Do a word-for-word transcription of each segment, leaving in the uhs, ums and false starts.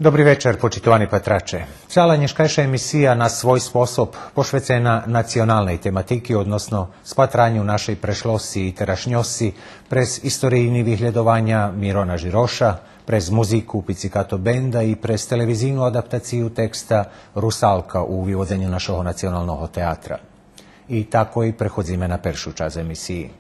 Добри вечар, почитовани патраче. Цала нєшкайша емисия на свой способ пошвецена националней тематики, односно спатраню нашей прешлосци и терашньосци през историйни виглєдованя Мирона Жироша, през музику Пицикато бенда и през телевизийну адаптацию текста Русалка у виводзеню нашого Националного театра. И такой преходзиме на першу часц емисиї.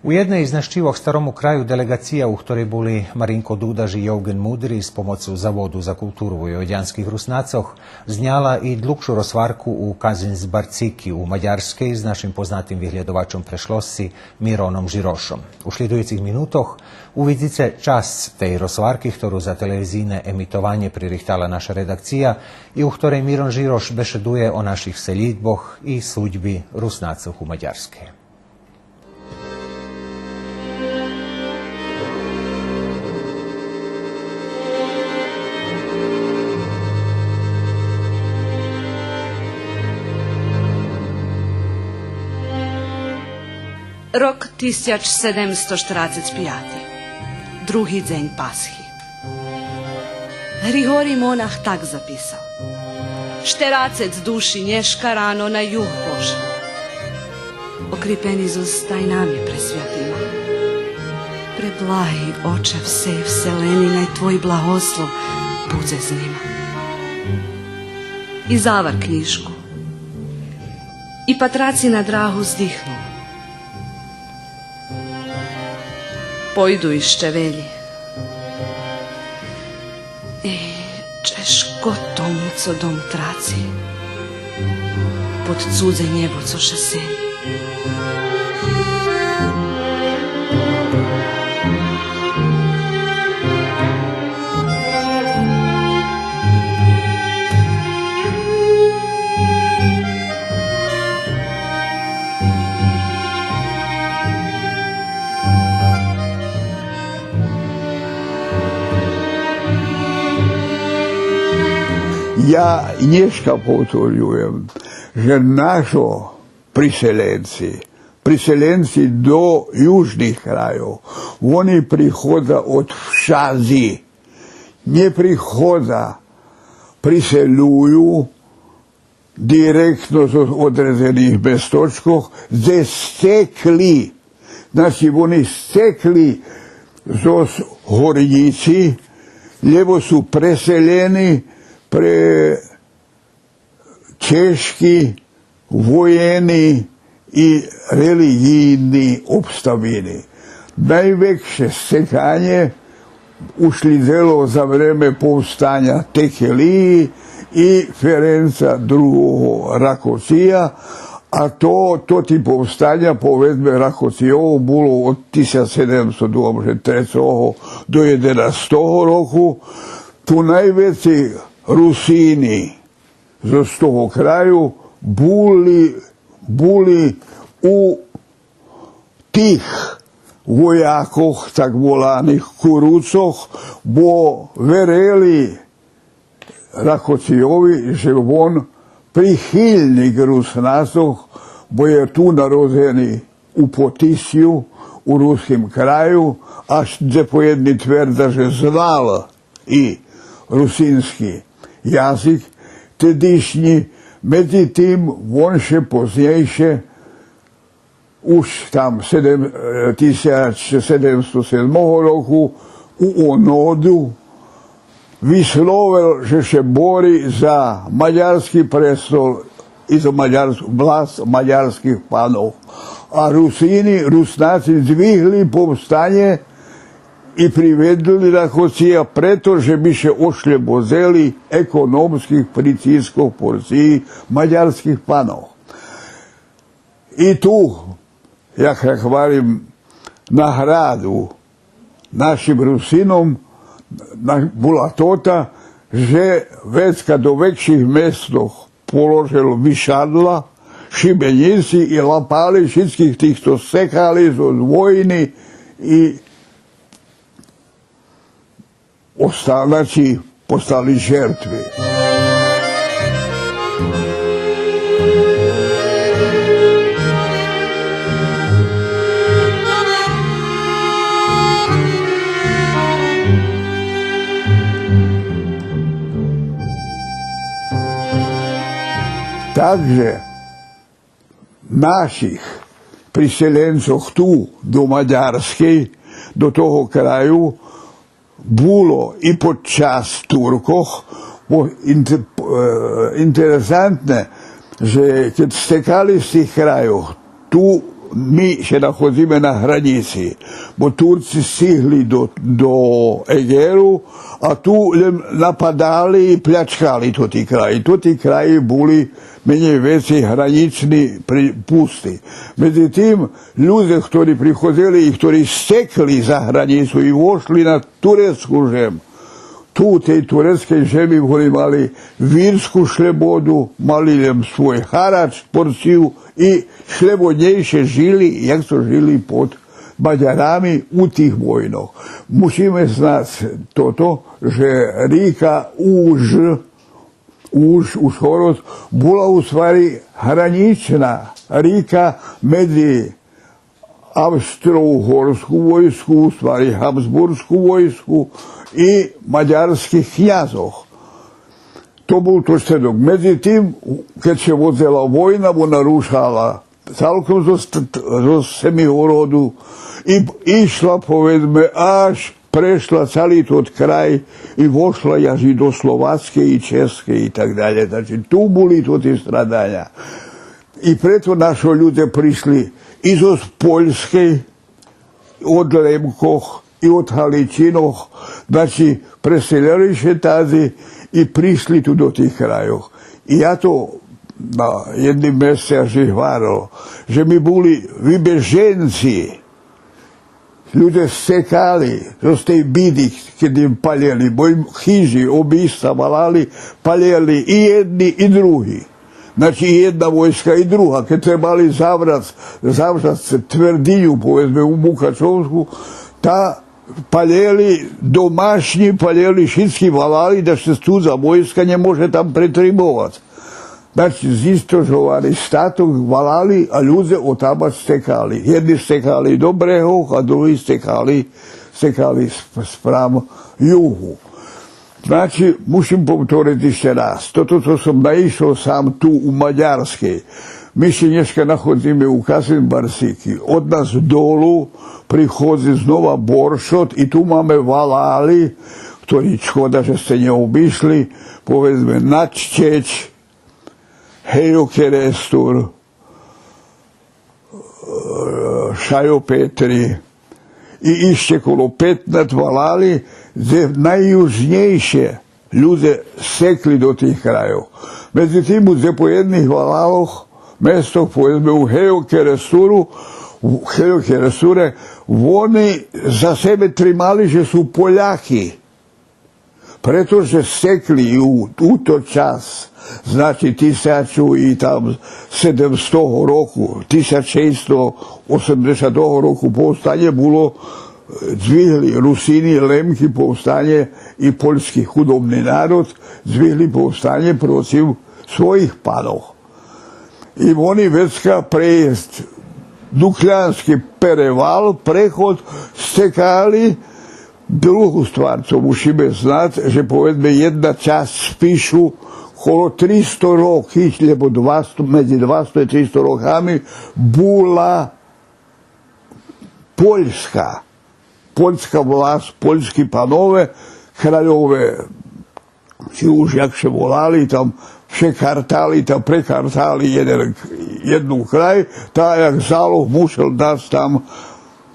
У єдней из нащивох Старому краю делеґация, у хторей були Маринко Дудаш и Йовґен Мудри, з помоцу Заводу за културу войводянских Руснацох, зняла и длугшу розгварку у Казинсбарцики у Мадярскей з нашим познатим виглєдовачом прешлосци Мироном Жирошом. У шлїдуюцих минутох увидзице часц тей розгварки, хтору за телевизийне емитованє пририхтала наша редакция и у хторей Мирон Жирош бешедує о наших вселїдбох и судьби Руснацох у Мадярскей. Рок тисяч седемсто штерацец пияти. Други дзень Пасхи. Григорий Монах так записал: Штерацец души нєшка рано на юг пошли. Окрипени зоз тайнами пресвятима. Преблаги Оче всей вселени, най твой благослов будзе з нима. И завар кнїжку. И патраци на драгу здихнул. Пойду ище велї. Ей, чежко тому цо дом траци, под цудзе нєбо цо ше сели. Я нєшка повторюєм, же нашо приселенци, приселенци до южних крайох, вони приходза од вшадзи, нє приходза, приселюю директно зоз одредзених месточкох, дзе сцекли, значи, вони сцекли зоз горнїци, лєбо су преселєни пре чежки воєни и релиґийни обставини. Найвекше сцеканє ушлїдзело за време повстаня Текелиї и Ференца другого Ракоция, а то, тоти повстаня, поведзме, Ракоцийово було од тисяч седемсто, думам же, трецого до єденастого року. Ту найвецей Русини зоз того краю були, були у тих воякох, так воланих куруцох, бо верели Ракоцийови же вон прихильник Руснацох, бо є ту народзени у Потисю, у руским краю, аж дзе поєдни твердза же знал и русински язик тедишнї. Медзитим, вон ше познєйше, уж там седем-, е, тисяч седемсто седмого року у оноду висловел же ше бори за мадярски престол и за мадярску власт мадярских панох. А Русини, Руснаци здвигли повстанє и приведли Ракоция прето же би ше ошлєбодзели економских прицискох порциї мадярских панох. И ту, як я гварим, награду нашим Русином на-, була тота же вецка до векших местох положел вишадла, шибенїци и лапали шицких тих цо сцекали зоз войни и оста-, значи, постали жертви. Так же наших приселенцох ту до Мадярскей, до того краю, було и под час Туркох, бо инте-, е, интересантне же кед стекали з тих крайох, ту ми ше находзиме на гранїци, бо Турци стигли до, до Егеру, а ту лєм нападали и плячкали тоти краї. Тоти краї були менєй вецей гранїчни при-, пусти. Медзитим, людзе хтори приходзели и хтори стекли за гранїцу и вошли на турецку жем, ту у тей турецкей жеми вони мали вирску шлєбоду, мали лєм свой харач, порцию и шлєбоднєйше жили, як цо жили под Мадярами у тих войнох. Мушиме знац тото, же рика Уж, Уж, Ужгород, була у ствари гранїчна рика медзи Австро-Угорску войску, у ствари Габсбургску войску и мадярских князох. То бул тот штредок. Медзитим, кед ше водзела война, вона рушала цалком зоз, зоз Семигороду и ишла, поведзме, аж прешла цали тот край и вошла аж и до Словацкей и Ческей и так далєй. Значи, ту були тоти страданя. И прето нашо людзе пришли и зоз Польскей, од Лемкох и од Галичинох, значи, преселєли ше тадзи и пришли ту до тих крайох. И я то на єдним месце аж и гварел, же ми були вибеженци, людзе стекали зоз тей биди, кед им палєли, бо им хижи, обишца валали, палєли и єдни, и други. Значи, и єдна войска, и друга, кед требали заврац, заврац твердиню, поведзме, у Мукачовску, та палєли домашнї, палєли шицки, валали да ше чудза войска нє може там претримовац. Значи, зистожовани статок валали, а людзе отамац стекали. Єдни стекали до брегох, а други стекали, стекали сп-, спрам югу. Значи, мушим повториц ище раз. Тото цо сом наишол сам ту у Мадярскей. Ми ше нєшка находзиме у Касимбарсики. Од нас долу приходзи знова боршот и ту маме валали, хтори, шкода же сце нє обишли, поведзме, Надчеч, Гейо Керестур, Шайо Петри и ище коло петнац валали, дзе найюжнєйше людзе сцекли до тих крайох. Медзитим, у дзепоєдних валалох, местох, поведзме, у Гейо Керестуру, у Гейо Керестуре, вони за себе тримали же су Поляки. Прето же сцекли у, у тот час, значи, тисячу и там седемсто року, тисяч шейсто осемдзешатого року повстанє було, е, дзвигли Русини, Лемки повстанє и польски худобни народ, дзвигли повстанє процив своїх панох. И вони вецка преєзд Дуклянски перевал, преход, сцекали. Другу ствар цо мушиме знац, же, поведзме, єдна часц спишу коло тристо роки, лєбо двасто, медзи двасто и тристо роками, була польска. Польска власц, польски панове, кральове, чи уж як ше волали, там ше картали, там прекартали єден, єдну край, та як залог мушел дац там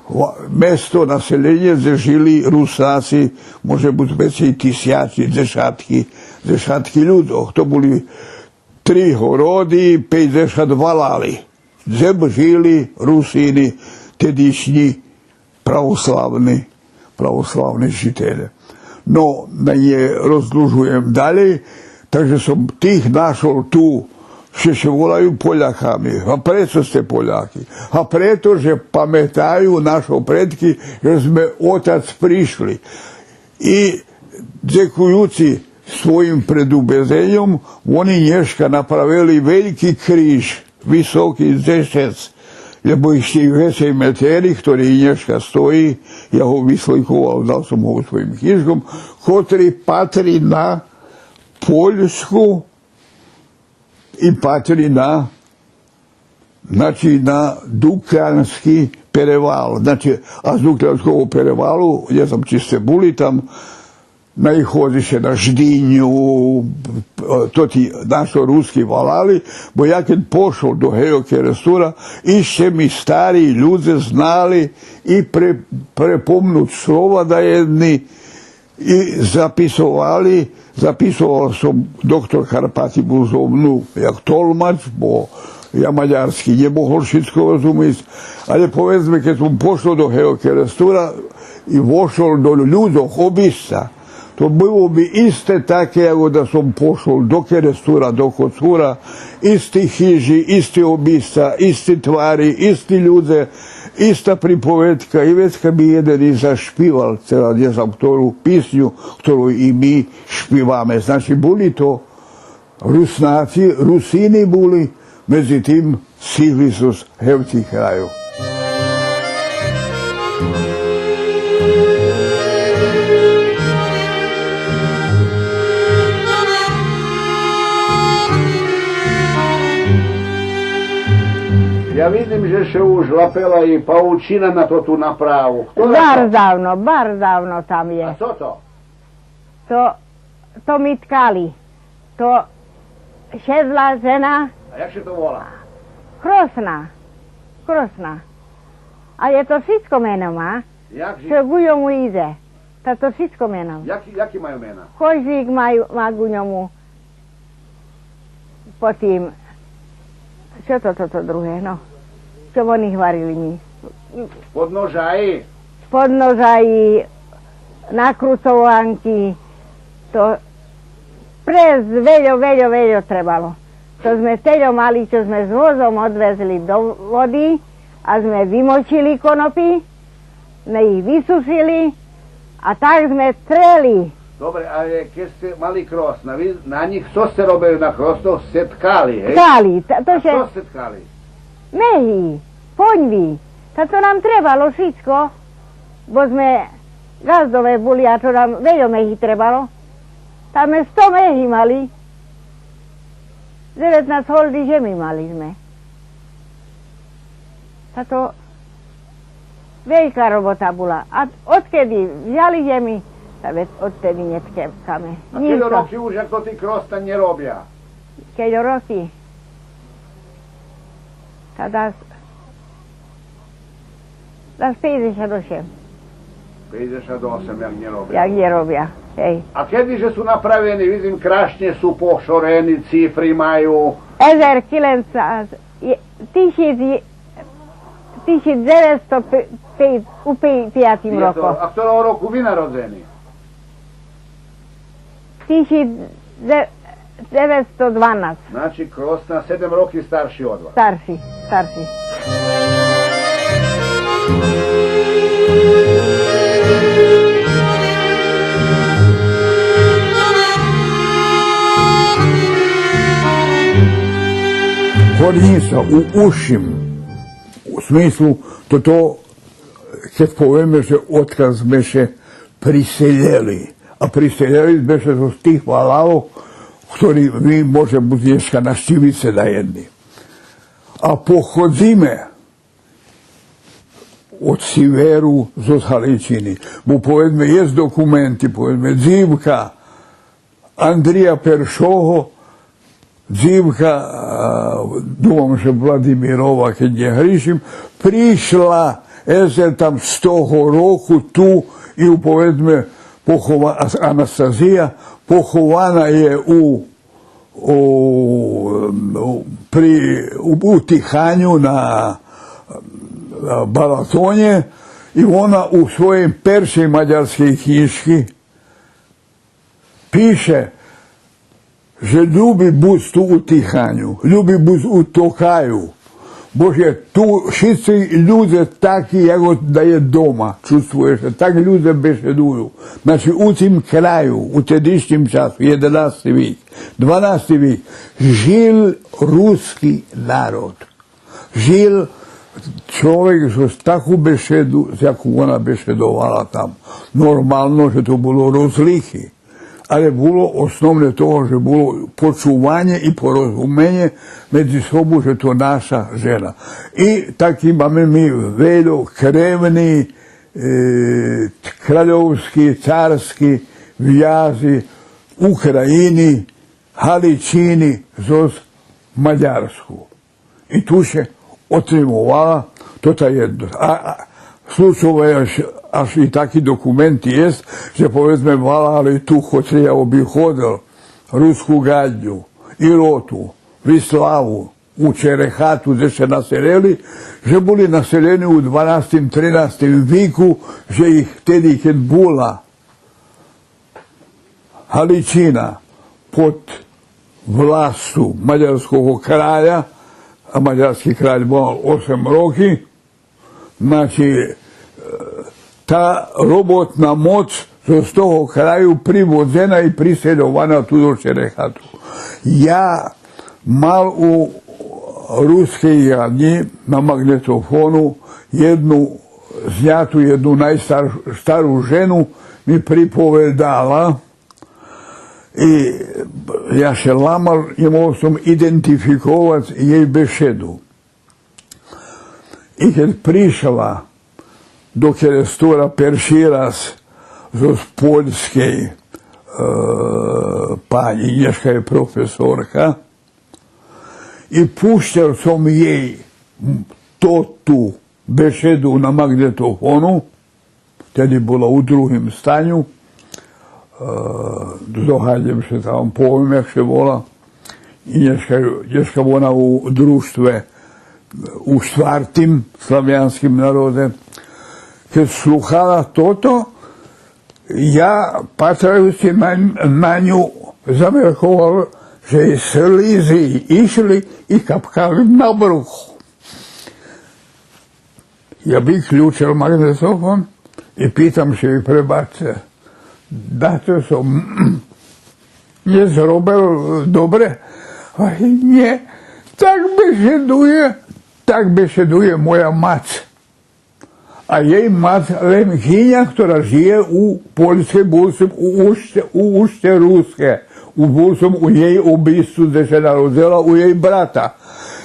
ва-, место, населєнє, дзе жили Руснаци, може буц вецей тисячи, дзешатки, дзешатки людзох. То були три городи, пейдзешат валали. Дзе б жили Русини, тедишнї православни, православни жителє. Но, да нє роздлужуєм далєй, так же сом тих нашол ту, же ше волаю Поляками. А прецо сце Поляки? А прето же паметаю нашо предки, же зме одтадз пришли. И дзекуюци своїм предубедзеньом, вони нєшка направели вельки криж, високи дзешец, лєбо ище и вецей метери, хтори и нєшка стої, я го вислойковал, дал сом го у своїм кнїжком, котри патри на польску И патри на, значи, на Дуклянски перевал. Значи, а з Дуклянского перевалу, нє знам чи сце були там, наиходзи ше на Ждиню, тоти нашо руски валали, бо я кед пошол до Гейо Керестура, ище ми стари людзе знали и пре-, препомнуц слова даєдни, и записовали, записовал сом, доктор Карпати бул зо мну як толмач, бо я мадярски нє могол шицко розумиц, але, поведзме, кед сом пошол до Гейо Керестура и вошол до людзох обисца, то було би исте таке, яко да сом пошол до Керестура, до Коцура, исти хижи, исти обисца, исти твари, исти людзе, иста приповедка, и вецка ми єден и зашпивал, цела, нє знам хтору писню, хтору и ми шпиваме. Значи, були то Руснаци, Русини були, медзитим, сцигли зоз гевти краю. Я видзим же ше уж лапела и паучина на тоту направу. Хто на то? Барз давно, барз давно там є. А цо то? То, то ми ткали. То шедла жена. А як ше то вола? Кросна. Кросна. Але то шицко мено ма. Як же? Што ґу ньому идзе. Та то шицко мено. Як, яки маю мена? Кожлїк маю, ма ґу ньому. Потим, што то, тото друге, но? Што вони гварили ми? Подножаї. Подножаї, накруцованки, то през вельо, вельо, вельо требало. То зме тельо мали, што зме з возом одвезли до води, а зме вимочили конопи, зме их висушили, а так зме трели. Добре, але кед сце мали кросна, ви на нїх, цо сце робели на кроснох, сце ткали, гей? Ткали, та, то... А ше цо сце ткали? Меги, поньви. Та то нам требало шицко, бо зме ґаздове були, а то нам вельо меги требало. Та зме сто меги мали. Дзеветнац голди жеми мали зме. Та то велька робота була. А одкеди взяли жеми, та вец одтеди нє ткаме. А кельо роки уж як тоти кросна нє робя? Кельо роки? Та дас, дас пейдзешат осем. Пейдзешат осем, як нє робя. Як нє робя, гей. А кеди же су направени, видзим, крашнє су пошорени, цифри маю. Езер киленца, тисяч, тисяч дзеветсто пейдзешат, у пейдзешат пятим року. А хторого року ви народзени? Тисяч дзеветсто дванац. Значи, кросна седем роки старши од вас. Старши, старши. Горнїца у узшим смислу, то, то, кед повеме же одкад зме ше приселєли, а приселєли зме ше зоз тих валалох, хтори ви може буц нєшка нащивице даєдни. А походзиме од сиверу, зоз Галичини. Бо, поведзме, єст документи, поведзме, дзивка Андрия Першого, дзивка, а, думам же Владимирова, кед нє гришим, пришла езер там з того року ту и, поведзме, похова-, Ас-, Анастазия, похована є у, у, у, при, у, у Тиханю на, на Балатонє, и вона у своєй першей мадярскей кнїжки пише же люби буц ту у Тиханю, люби буц у Токаю, бо же ту шицки людзе таки, як да є дома, чувствує ше, так людзе бешедую. Значи, у тим краю, у тедишнїм часу, єденасти вик, дванасти вик, жил руски народ. Жил чловек зоз таку бешеду, з яку вона бешедовала там. Нормално же то було розлики. Але було основне того же було почуванє и порозуменє медзи собу же то наша жена. И так имаме ми вельо кревни, е, кральовски, царски вязи України, Галичини зоз Мадярску. И ту ше отримовала тота єднота. А, а случове аж, аж и таки документи єст, же, поведзме, валали ту, котри я обиходзел, Руску Гадю, Ироту, Виславу, у Черехату, дзе ше населели, же були населени у дванастим, тринастим вику, же их теди, кед була Галичина под власцу мадярского краля, а мадярски краль бул осем роки, значи, е, та роботна моц зоз того краю приводзена и присельована ту до Черехату. Я мал у Рускей Гадї на маґнетофону єдну зняту, єдну найстар-, стару жену, ми приповедала, и я ше ламал, нє могол сом идентификовац єй бешеду. И кед пришла до Керестура перши раз зоз Польскей, е, панї, нєшка є професорка, и пущел сом єй тоту бешеду на маґнетофону, теди була у другим станю, е, здогадюєм ше, та вам повем як ше вола. И нєшка, нєшка вона у дружтве, у штвартим славянским народе. Кед слухала тото, я, патраюци на, на ню, замерковал же єй слизи ишли и капкали на брух. Я виключел маґнетофон и питам ше: „Пребачце, дацо сом нє зробел добре?“ „Ой, нє, так бешедує, так бешедує моя мац.“ А єй мац Лемкиня, котра жиє у Польскей, бул сом у Ушце, у Ушце Руске, у, бул сом у єй обисцу, дзе ше народзела, у єй брата.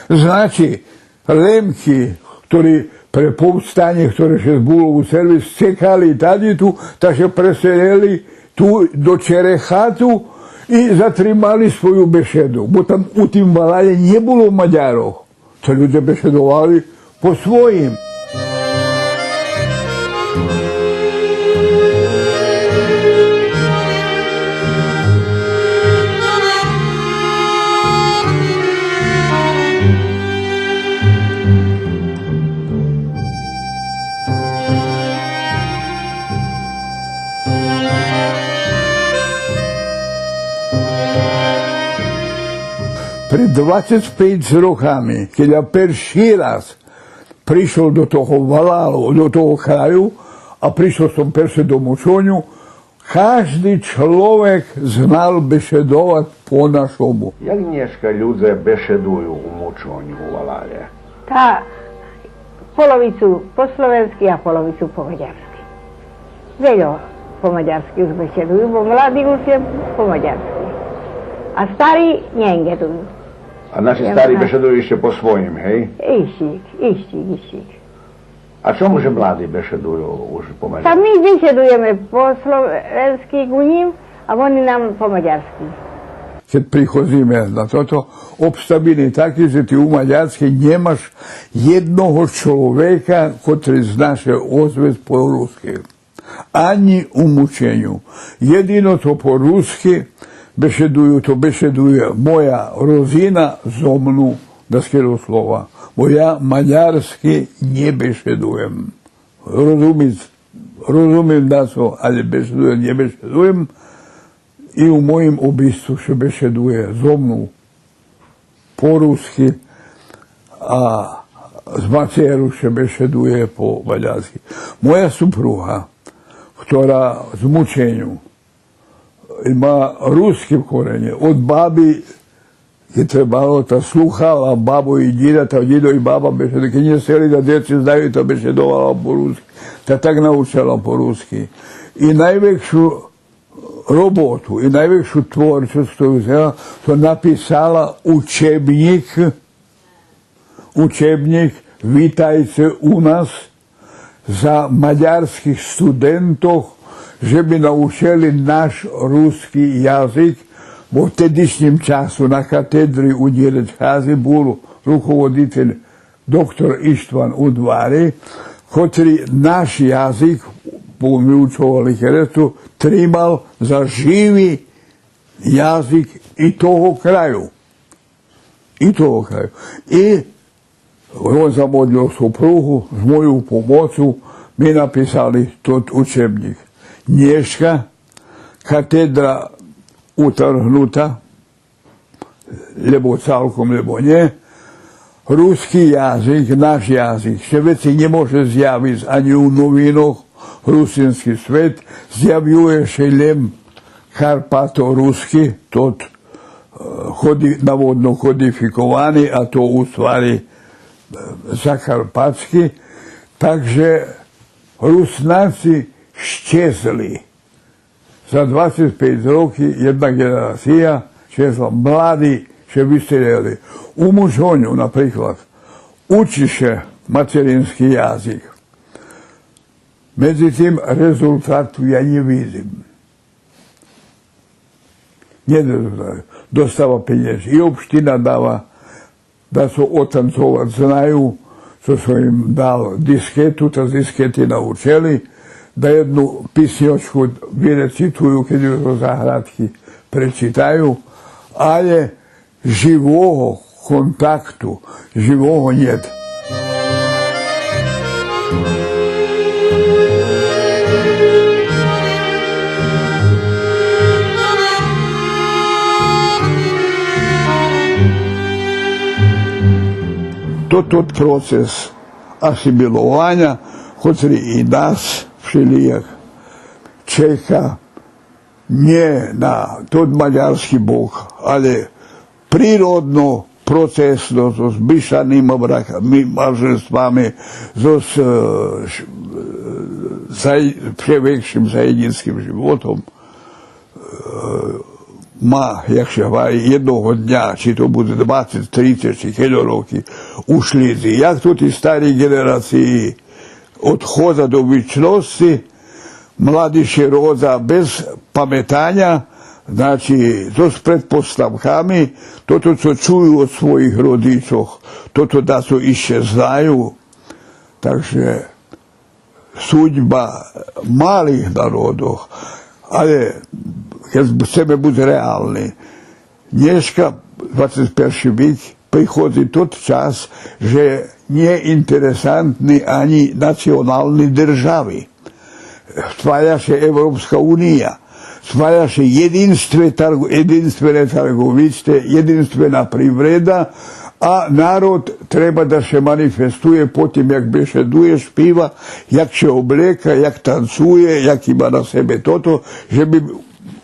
Значи, Лемки, котри пре повстанє, котре ше збуло у Сербиї, сцекали тади ту, та ше преселели ту до Черехату и затримали свою бешеду, бо там у тим валалє нє було Мадярох. Та людзе бешедовали по своїм. Пред двацец пейц роками, кед я перши раз пришол до того валалу, до того краю, а пришол сом перше до Мучоню, кажди чловек знал бешедовац по нашому. Як нєшка людзе бешедую у Мучоню, у валалє? Та половицу по словенски, а половицу по мадярски. Вельо по мадярски уж бешедую, бо млади уж є по мадярски. А стари нє ангедую. А наши стари бешедую ище по своїм, гей? Ищик, ищик, ищик. А чому же млади бешедую уж по мадярски? Та ми бешедуєме по словенски ґу нїм, а вони нам по мадярски. Кед приходзиме на тото, обставини таки же ти у Мадярскей нємаш єдного чловека котри зна ше озвесц по руски. Анї у Мученю. Єдино цо по руски бешедую, то бешедує моя родзина зо мну, даскельо слова. Бо я мадярски нє бешедуєм. Розумиц, розумим дацо, але бешедуєм, нє бешедуєм. И у моїм обисцу ше бешедує зо мну по руски, а з мацеру ше бешедує по мадярски. Моя супруга, котра з Мученю, има руски коренє, од баби, кед требало, та слухала бабу и дїда, та дїдо и баба бешедовали, кед нє сцели да дзеци знаю, та бешедовала по руски, та так научела по руски. И найвекшу роботу и найвекшу творчосц, хтору взела, то написала учебнїк, учебнїк „Витайце у нас“ за мадярских студентох, же би научели наш руски язик, бо в тедишнїм часу на катедри у Нєредьхази бул руководитель доктор Иштван Удвари, котри наш язик, бо ми учовали герецу, тримал за живи язик и того краю. И того краю. И он замолїл супругу, з мойов помоцу ми написали тот учебнїк. Нєшка катедра утаргнута, лєбо цалком, лєбо нє. Руски язик, наш язик, ше вецей нє може зявиц анї у новинох, Русински свет, зявює ше лєм Карпато-руски, тот, е, коди-, наводно кодификовани, а то у ствари, е, закарпатски. Так же Руснаци щезли. За двацец пейц роки єдна ґенерация щезла, млади ше виселєли. У Мужоню, наприклад, учи ше матерински язик. Медзитим, резултату я нє видзим. Нє резултат. Достава пенєжи. И општина дава да цо отанцовац знаю, цо сом им дал дискету, та з дискети научели, да єдну писньочку вирецитую, кед ю зоз заградки пречитаю, алє живого контакту, живого нєт. То тот процес асимилованя, котри и нас вшелїяк чека, нє на тот мадярски бок, алє природно, процесно, зоз мишанима брака-, ми-, малженствами, зоз, е, ш-, е, заї-, вше векшим заєднїцким животом, е, ма, як ше гвари, єдного дня, чи то буде двацец, трицец, чи кельо роки, ушлїдзи. Як тоти стари ґенерациї одходза до вичносци, млади ше родза без паметаня, значи, зоз предпоставками, тото цо чую од своїх родичох, тото дацо ище знаю. Так же судьба малих народох, алє кед сцеме буц реални, нєшка, двацец перши вик, приходзи тот час же нє интересантни анї национални держави. Стваря ше Европска уния, стваря ше єдинстве тарг-, єдинствене тарговище, єдинствена привреда, а народ треба да ше манифестує по тим як бешедує, шпива, як ше облека, як танцує, як има на себе тото, же би,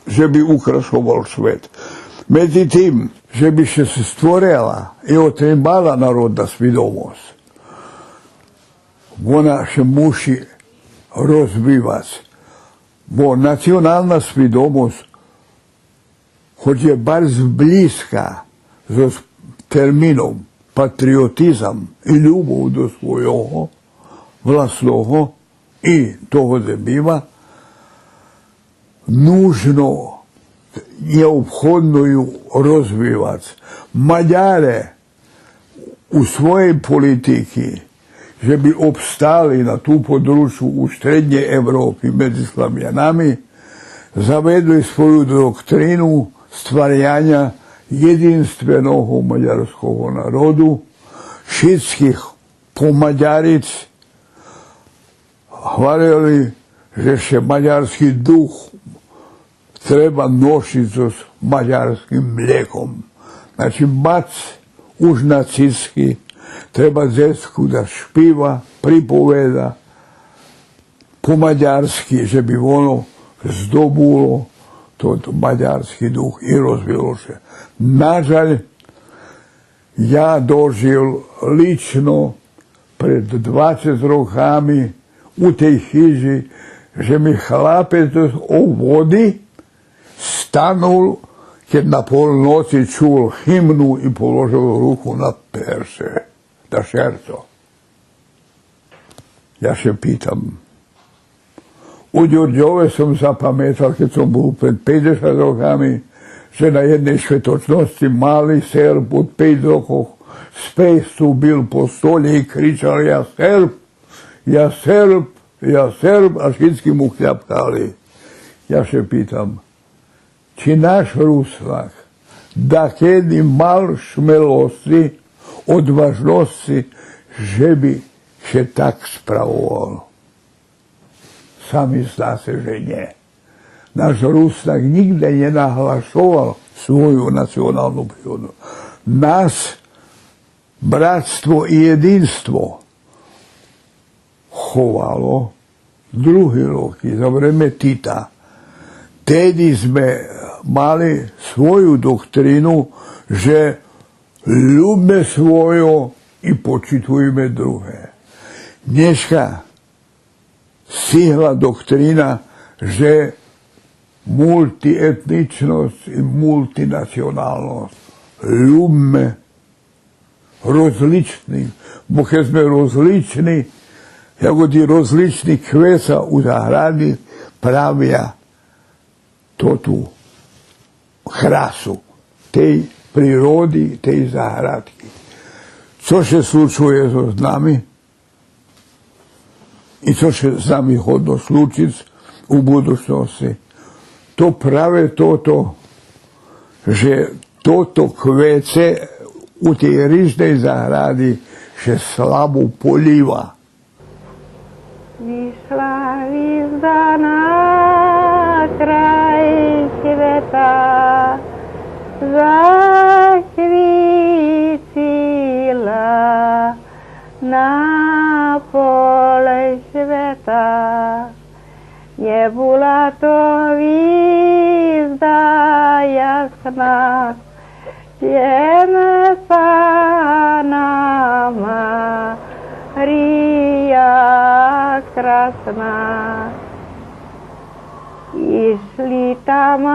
же би украшовал швет. Медзитим, же би ше створела и отримала народна свидомосц, вона ше муши розвивац, бо национална свидомосц, хоч є барз блїзка зоз термином патриотизам и любов до свойого власного и того дзе бима, нужно, нєобходно ю розвивац. Мадяре у своєй политики, же би обстали на ту подручу у Штреднєй Европи медзи Славянами, заведли свою доктрину стваряня єдинственого мадярского народу, шицких помадяриц, гварели же ше мадярски дух треба ношиц зоз мадярским млєком. Значи, мац уж на цицки, треба дзецку да шпива, приповеда по мадярски, же би воно здобуло тот мадярски дух и розвило ше. Нажаль, я дожил лично пред двацец роками у тей хижи, же ми хлапец о води станул, кед на полноци чул гимну и положел руку на перше, на шерцо. Я ше питам, у Дюрдьове сом запаметал, кед сом бул пред пейдзешат роками, же на єдней шветочносци мали Серб од пейц рокох з пейсцу бил по столє и кричал: „Я Серб! Я Серб! Я Серб!“, а шицки му хляпкали. Я ше питам, чи наш Руснак дакеди мал шмелосци, одважносци, же би ше так справовал? Сами знаце же нє. Наш Руснак нїґда нє наглашовал свою националну природу. Нас братство и єдинство ховало други роки, за време Тита. Теди зме мали свою доктрину же любме свойо и почитуйме друге. Нєшка стигла доктрина же мултиетничносц и мултинационалносц. Любме розлични, бо кед зме розлични, як оти розлични квеца у загради правя тоту красу тей природи, тей заградки. Цо ше случує зоз нами и цо ше з нами годно случиц у будучносци? То праве тото, же тото квеце у тей рижней загради ше слабо полїва. Вишла гвизда на край света, заквицила на поле света. Нє була то гвизда ясна, лєм Пана Мария красна. Ишли таму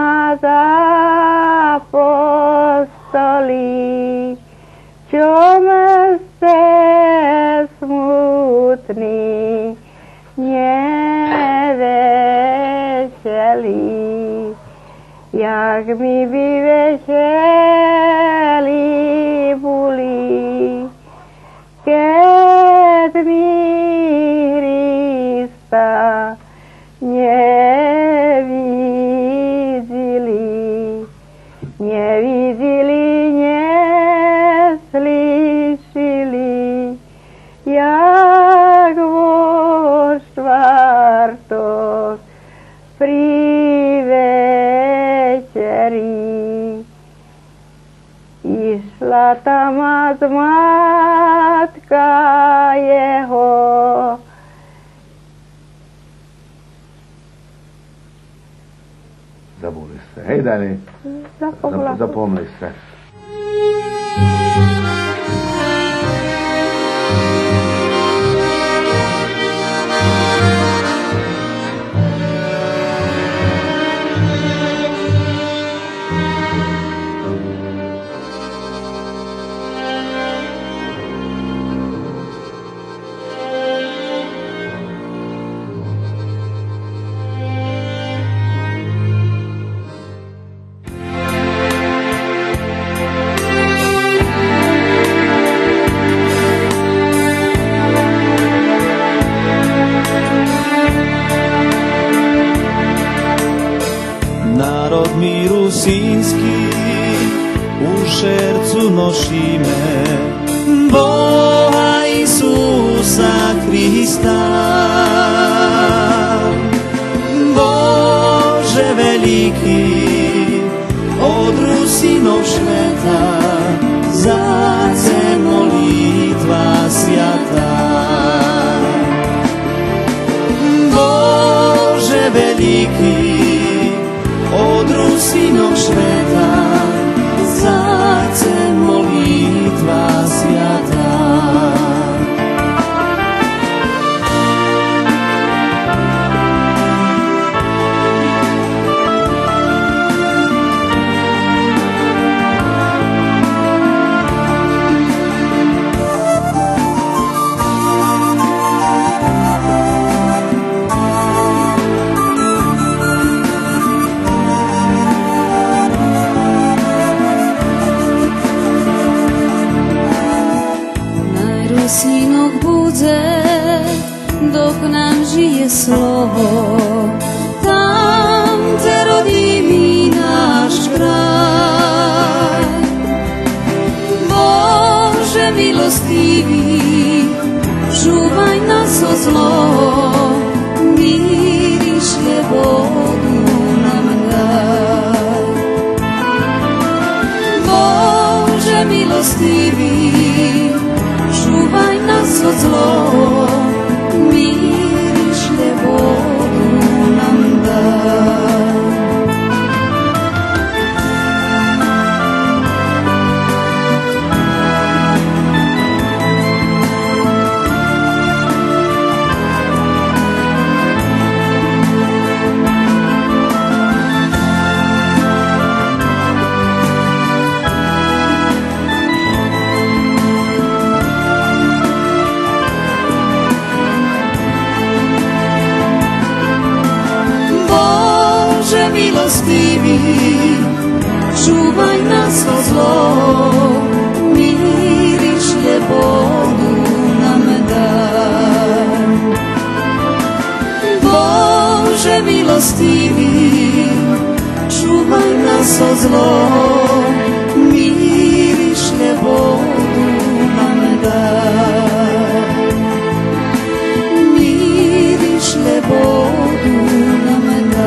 апостоли, чом сце смутни, нє весели? Як ми би весели були, кед ми Христа нє видзели, нє видзели, нє слишели, як во штварток при вечери. Ишла таму матка його. Забули сце. Гей далєй. Запомнила. Зап-, запомнили сце. Народ ми русински у шерцу ношиме Бога Исуса Христа. Боже велики, од Русинох швета, за це молитва свята. Боже велики, од Русинох швета, за це молитва свята. Синок будзе, док нам жиє слово, там дзе родим и наш край. Боже милостиви, чувай нас од злого, мир и шлєбоду нам дай. Боже милостиви, чувай нас од злого, мир и шлєбоду нам дай. Боже милостиви, чувай нас од злого, мир и шлєбоду нам дай. Боже милостиви, чувай нас од злого, мир и шлєбоду нам дай. Мир и шлєбоду нам дай.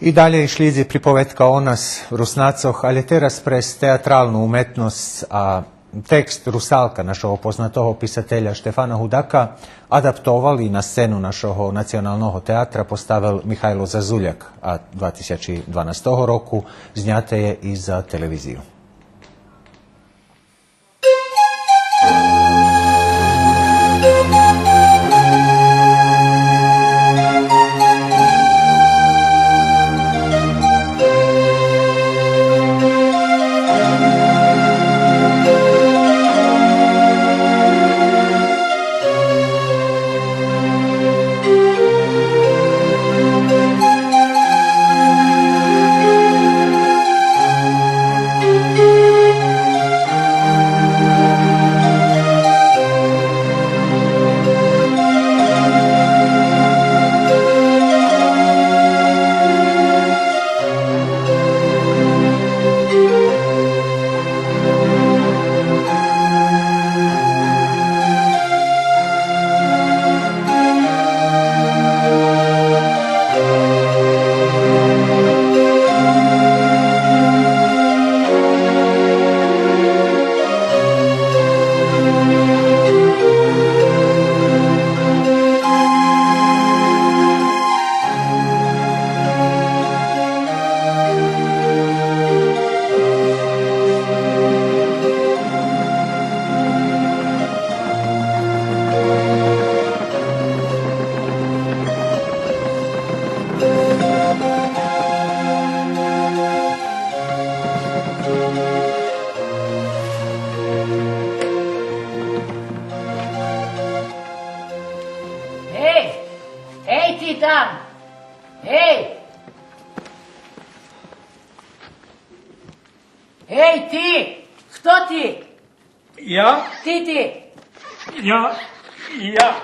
И далєй шлїдзи приповедка о нас, Руснацох, алє тераз през театралну уметносц, а текст Русалка нашого познатого писателя Штефана Гудака адаптовал и на сцену нашого Националного театра поставел Михайло Зазуляк, а два тисячи дванастого року зняте є и за телевизию. Гей! Гей, ти там! Гей! Гей, ти! Хто ти? Я? Ти, ти. Я, я.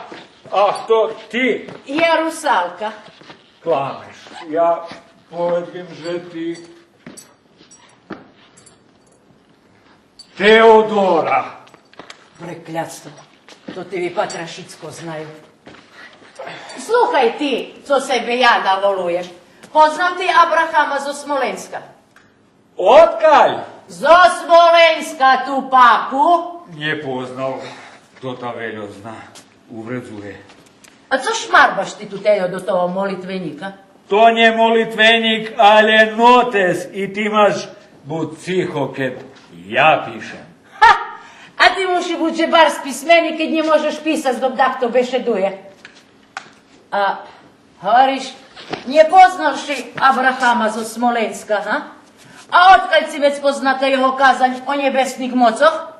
А хто ти? Я Русалка. Кламеш. Я поведзем же ти Теодора. Преклятство. То ти випатра шицко знаю. Слухай ти, цо себе я наволуєш. Познал ти Абрахама зо Смоленска? Одкаль? Зо Смоленска, тупаку. Нє познал. Тота вельо зна. Увредзує. А цо шмарбаш ти ту тельо до того молитвенїка? То нє молитвенїк, алє нотес, и ти маш буц цихо кед я пишем. Ха! А ти муши буц же барз писмени, кед нє можеш писац док дахто бешедує. А, говориш, нє познал ши Абрахама зо Смоленска, га? А одкаль ци вец позната його казань о нєбесних моцох?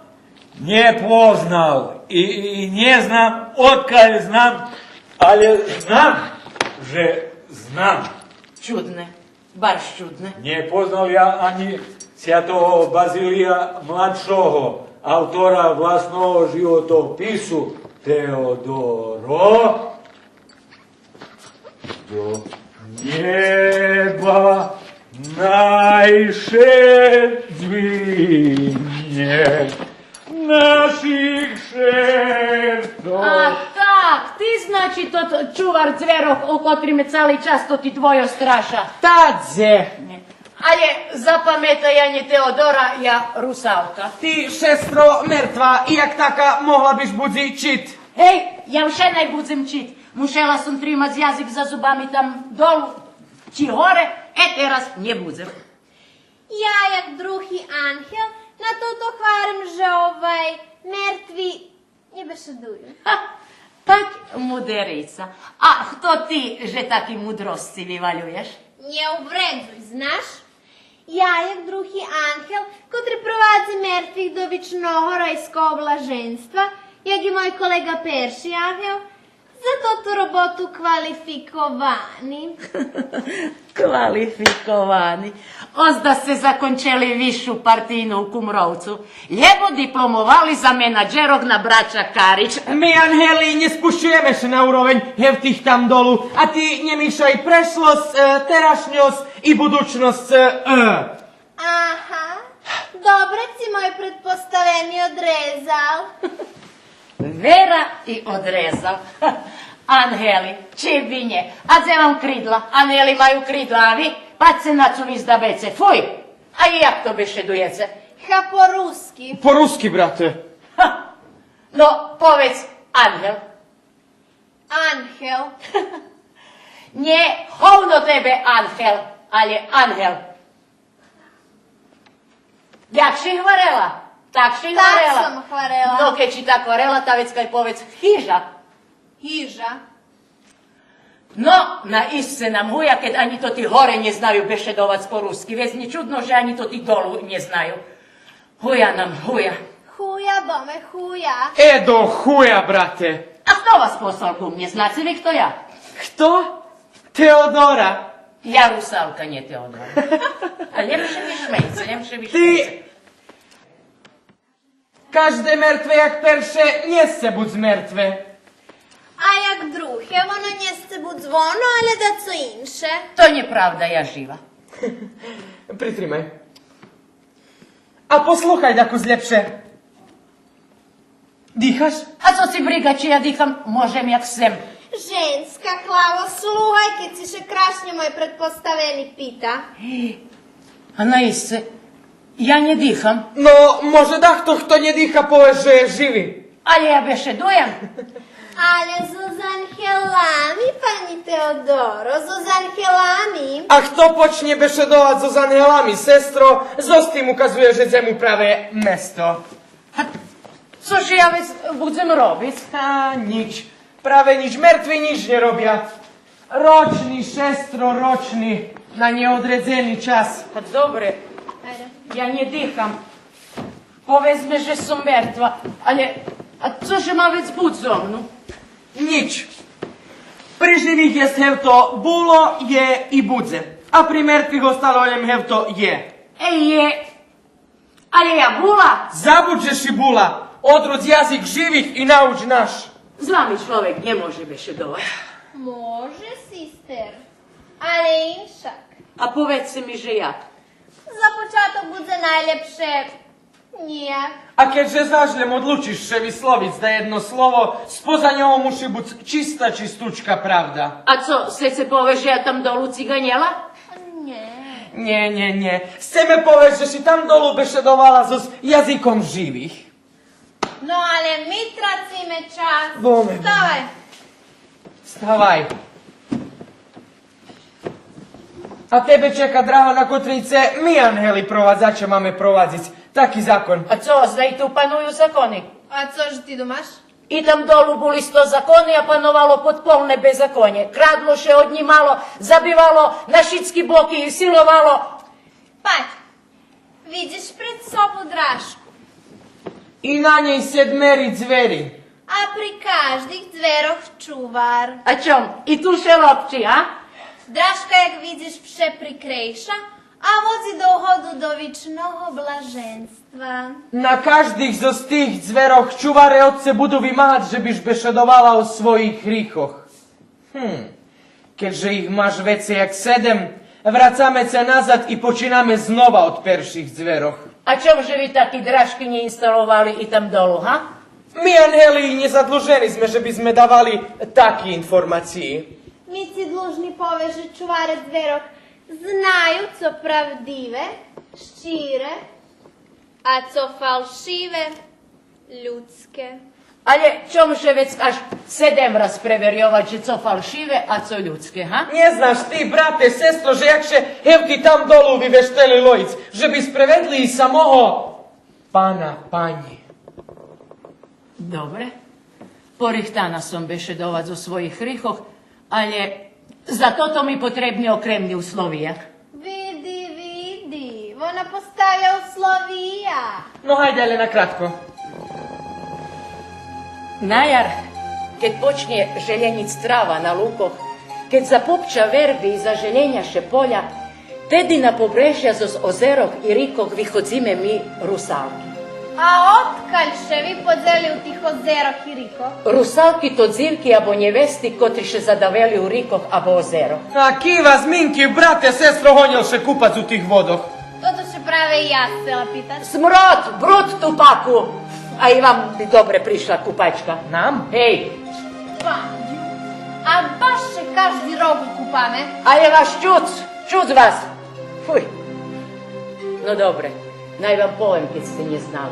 Нє познал и, и нє знам одкаль знам, алє знам же знам. Чудне, барз чудне. Нє познал я анї святого Базилия младшого, автора власного животопису, Теодоро. До нєба найше дзвінє наших шертов. А так, ти, значи, тот чувар дзвєрох, о котрим ме цали час тоти двойо страша. Та дзе? Алє запаметай, я нє Теодора, я Русалка. Ти, шестро, мертва, и як така могла биш буц чит. Гей, я вше най будзем чит. Мушела сом тримац язик за зубами там долу, чи горе, е, тераз нє будзем. Я, як други ангел, на тото гварим же, овай, мертви нє бешедую. Ха, так мудерица. А хто ти же таки мудросци вивалюєш? Нє увредзуй, знаш? Я, як други ангел, котри провадзи мертвих до вичного райского блаженства, як и мой колеґа перши ангел, за тоту роботу квалификовани. Квалификовани. Озда сце закончели висшу партийну у Кумровцу, лєбо дипломовали за менаджерох на Браца Карич. Ми, ангели, нє спущуєме ше на уровень гевтих там долу, а ти нє мишай прешлосц, е, терашньосц и будучносц, е. Ага, добре ци мой предпоставени одрезал. Вера и одрезал. Ангели, чи би нє. А дзе вам кридла? Ангели маю кридла, а ви? Пацце на цу виздабеце. Фуй! А як то бешедуєце? Ха, по руски. По руски, брате. Ха. Но, поведз ангел. Ангел. Нє, говно тебе, ангел, алє ангел. Як ши гварела, так ши гварела. Так сом гварела. Но, кед ши так гварела, та вецка поведз хижа. Хижа. Но, наисце нам гуя, кед анї тоти горе нє знаю бешедовац по руски. Вец нє чудно же анї тоти долу нє знаю. Гуя нам, гуя. Хуя, бо ме хуя. Е, до хуя, брате. А хто вас послал ку мнє? Знаце ви хто я? Хто? Теодора. Я Русалка, нє Теодора. А лєпше ви шмейце, лєпше ви шмейце. Ти... Кажде мертве як перше нє сце буц мертве. А як друге, воно нє сце буц воно, алє дацо инше. То нє правда, я жива. Притримай. А послухай дакус лєпше. Дихаш? А цо ци бриґа чи я дихам, можем як сцем. Женска главо, слухай, кед ци ше крашнє мой предпоставени пита. А наисце, я нє дихам. Но, може дахто хто нє диха пове же є живи. Алє я бешедуєм. Алє зоз ангелами, панї Теодоро, зоз ангелами. А хто почнє бешедовац зоз ангелами, сестро, зоз тим указуєш же сце му праве место. А цо же я вец будзем робиц? А, нїч. Праве нїч. Мертви нїч нє робя. Рочни, шестро, рочни, на нєодредзени час. А добре, я нє дихам. Поведзме же сом мертва, алє, а цо же ма вец буц зо мну? Нїч. При живих єст гевто було, є и будзе. А при мертвих остало лєм гевто є. Е, є. Алє я була? Забудз же ши була. Одрудз язик живих и науч наш. З вами чловек нє може бешедовац. Може, сестер, алє иншак. А поведзце ми же як. За початок будзе найлєпше нїяк. А кед же заш лєм одлучиш ше висловиц даєдно слово, споза нього муши буц чиста, чистучка правда. А цо, сцеце повесц же я там долу циґанєла? Нє. Нє, нє, нє. Сцеме повесц же ши там долу бешедовала зоз язиком живих. Но, алє ми трациме час. Боме. Ставай. Ставай. А тебе чека драга на котрей сце ми, ангели, провадзаче маме провадзиц. Таки закон. А цо, озда и ту паную закони? А цо же ти думаш? И там долу були сто закони, а пановало подполне беззаконє. Крадло ше, однїмало, забивало, на шицки боки силовало. Пать, Драшку. И на нєй седмери дзвери. А при каждих дзверох чувар. А чом, и ту ше робчи, а? Драшка, як видзиш, вше прикрейша, а водзи до уходу до вичного блаженства. На каждих зоз тих дзвери чуваре од цебе буду вимагац же биш бешедовала о своїх грихох. Гм. Кед же їх маш вецей як седем, врацаме ше назад и починаме знова од перших дзвери. А чом же ви таки драшки нє инсталовали и там долу, га? Ми, ангели, нє задлужени зме же бизме давали таки информациї. Ми ци длужни повесц же чуваре дзвери знаю цо правдиве, щире, а цо фалшиве, людске. Але чом же вец аж седем раз преверйовац же цо фалшиве, а цо людске, га? Нє знаш ти, брате, сестро, же як ше гевти там долу вивештели лоїц, же бизме преведли и самого пана, панї. Добре. Порихтана сом бешедовац о своїх грихох, але за тото ми потребни окремни условия. Види, види, вона поставя условия. Но, гайде, але накратко. На яр, кед почнє желєнїц трава на лукох, кед запупча верби и зажелєня ше поля, теди на побрежя зоз озерох и рикох виходзиме ми, русалки. А одкаль ше ви подзели у тих озерох и рикох? Русалки то дзивки або нєвести котри ше задавели у рикох або озерох. А кива зминки, брате, сестро, гонєл ше купац у тих водох? Тото ше праве и я сцела питац. Смрод, бруд, тупаку! А и вам би добре пришла купачка. Нам? Гей! Паню, а баш ше кажди рок купаме. А є ваш чуц, чуц вас! Фуй! Но добре, най вам повем, кед сце нє знали.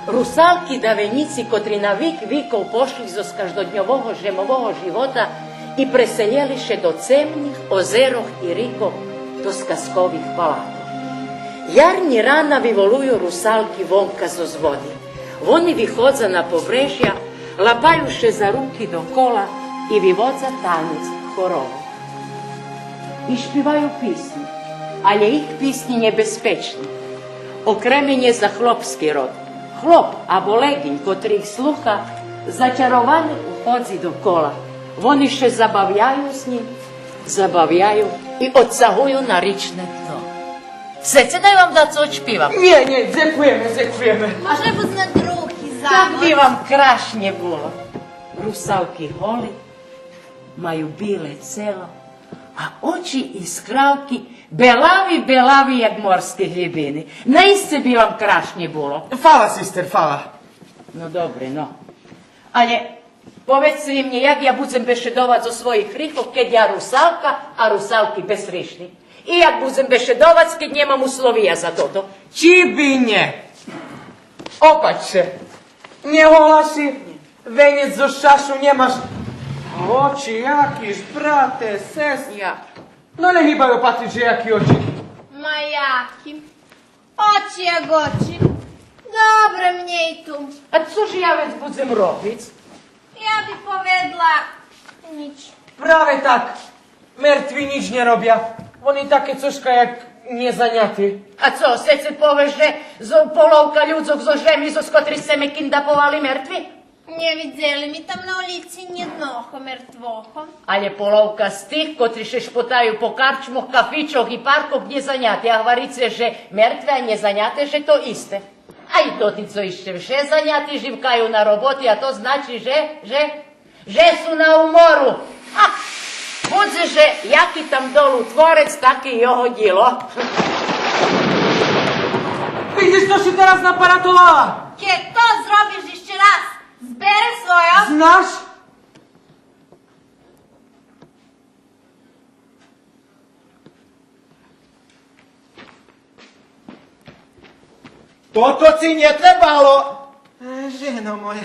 Русалки давенїци котри на вик виков пошли зоз каждодньового жемового живота и преселєли ше до цемних озерох и рикох, до сказкових палатох. Ярнї рана виволую русалки вонка зоз води. Вони виходза на побрежя, лапаю ше за руки докола и виводза танєц хоровом. И шпиваю писнї, але їх писнї нєбезпечни. Окреме нє за хлопски род. Хлоп або леґинь, котри їх слуха, зачаровани уходзи докола. Вони ше забавяю з нїм, забавяю и одцагую на ричне дно. Сцеце най вам дацо одшпивам? Нє, нє, дзекуєме, дзекуєме. Може будзме други завод? Так би вам крашнє було. Русалки голи, маю биле цело, а очи искравки белави, белави, як морски глїбини. Наисце би вам крашнє було. Фала, сестер, фала. Но добре, но. Але поведзце ви мнє, як я будзем бешедовац о своїх грихох, кед я русалка, а русалки безгришни? И як будзем бешедовац, кед нємам условия за тото? Чи би нє? Опач ше. Нє гола ши, венєц зоз чашу нємаш. А очи яки ж, брате, сестро. Я. Но нє гибай опатриц же яки очи. Ма яки. Очи як очи. Добре мнє и ту. А цо ж я вец будзем робиц? Я би поведла нїч. Праве так. Мертви нїч нє робя. Вони таке цошка як нєзаняти. А цо, сцеце повесц же зо-, половка людзох зоз жеми зоз котрих сце ме киндаповали мертви? Нє видзели ми там на улїци нєдного мертвого. Але половка з тих, котри ше шпотаю по карчмох, кафичох и паркох нєзаняти, а гварице же мертве а нєзаняте же то исте. А и тоти, цо ище вше заняти, живкаю на роботи, а то значи же, же, же су на умору. А, будзе же яки там долу творец, таке и його дїло. Видзиш цо ши тераз напаратовала? Кед то зробиш ище раз, збере свойо. Знаш? Тото ци нє требало! Е, жено моя.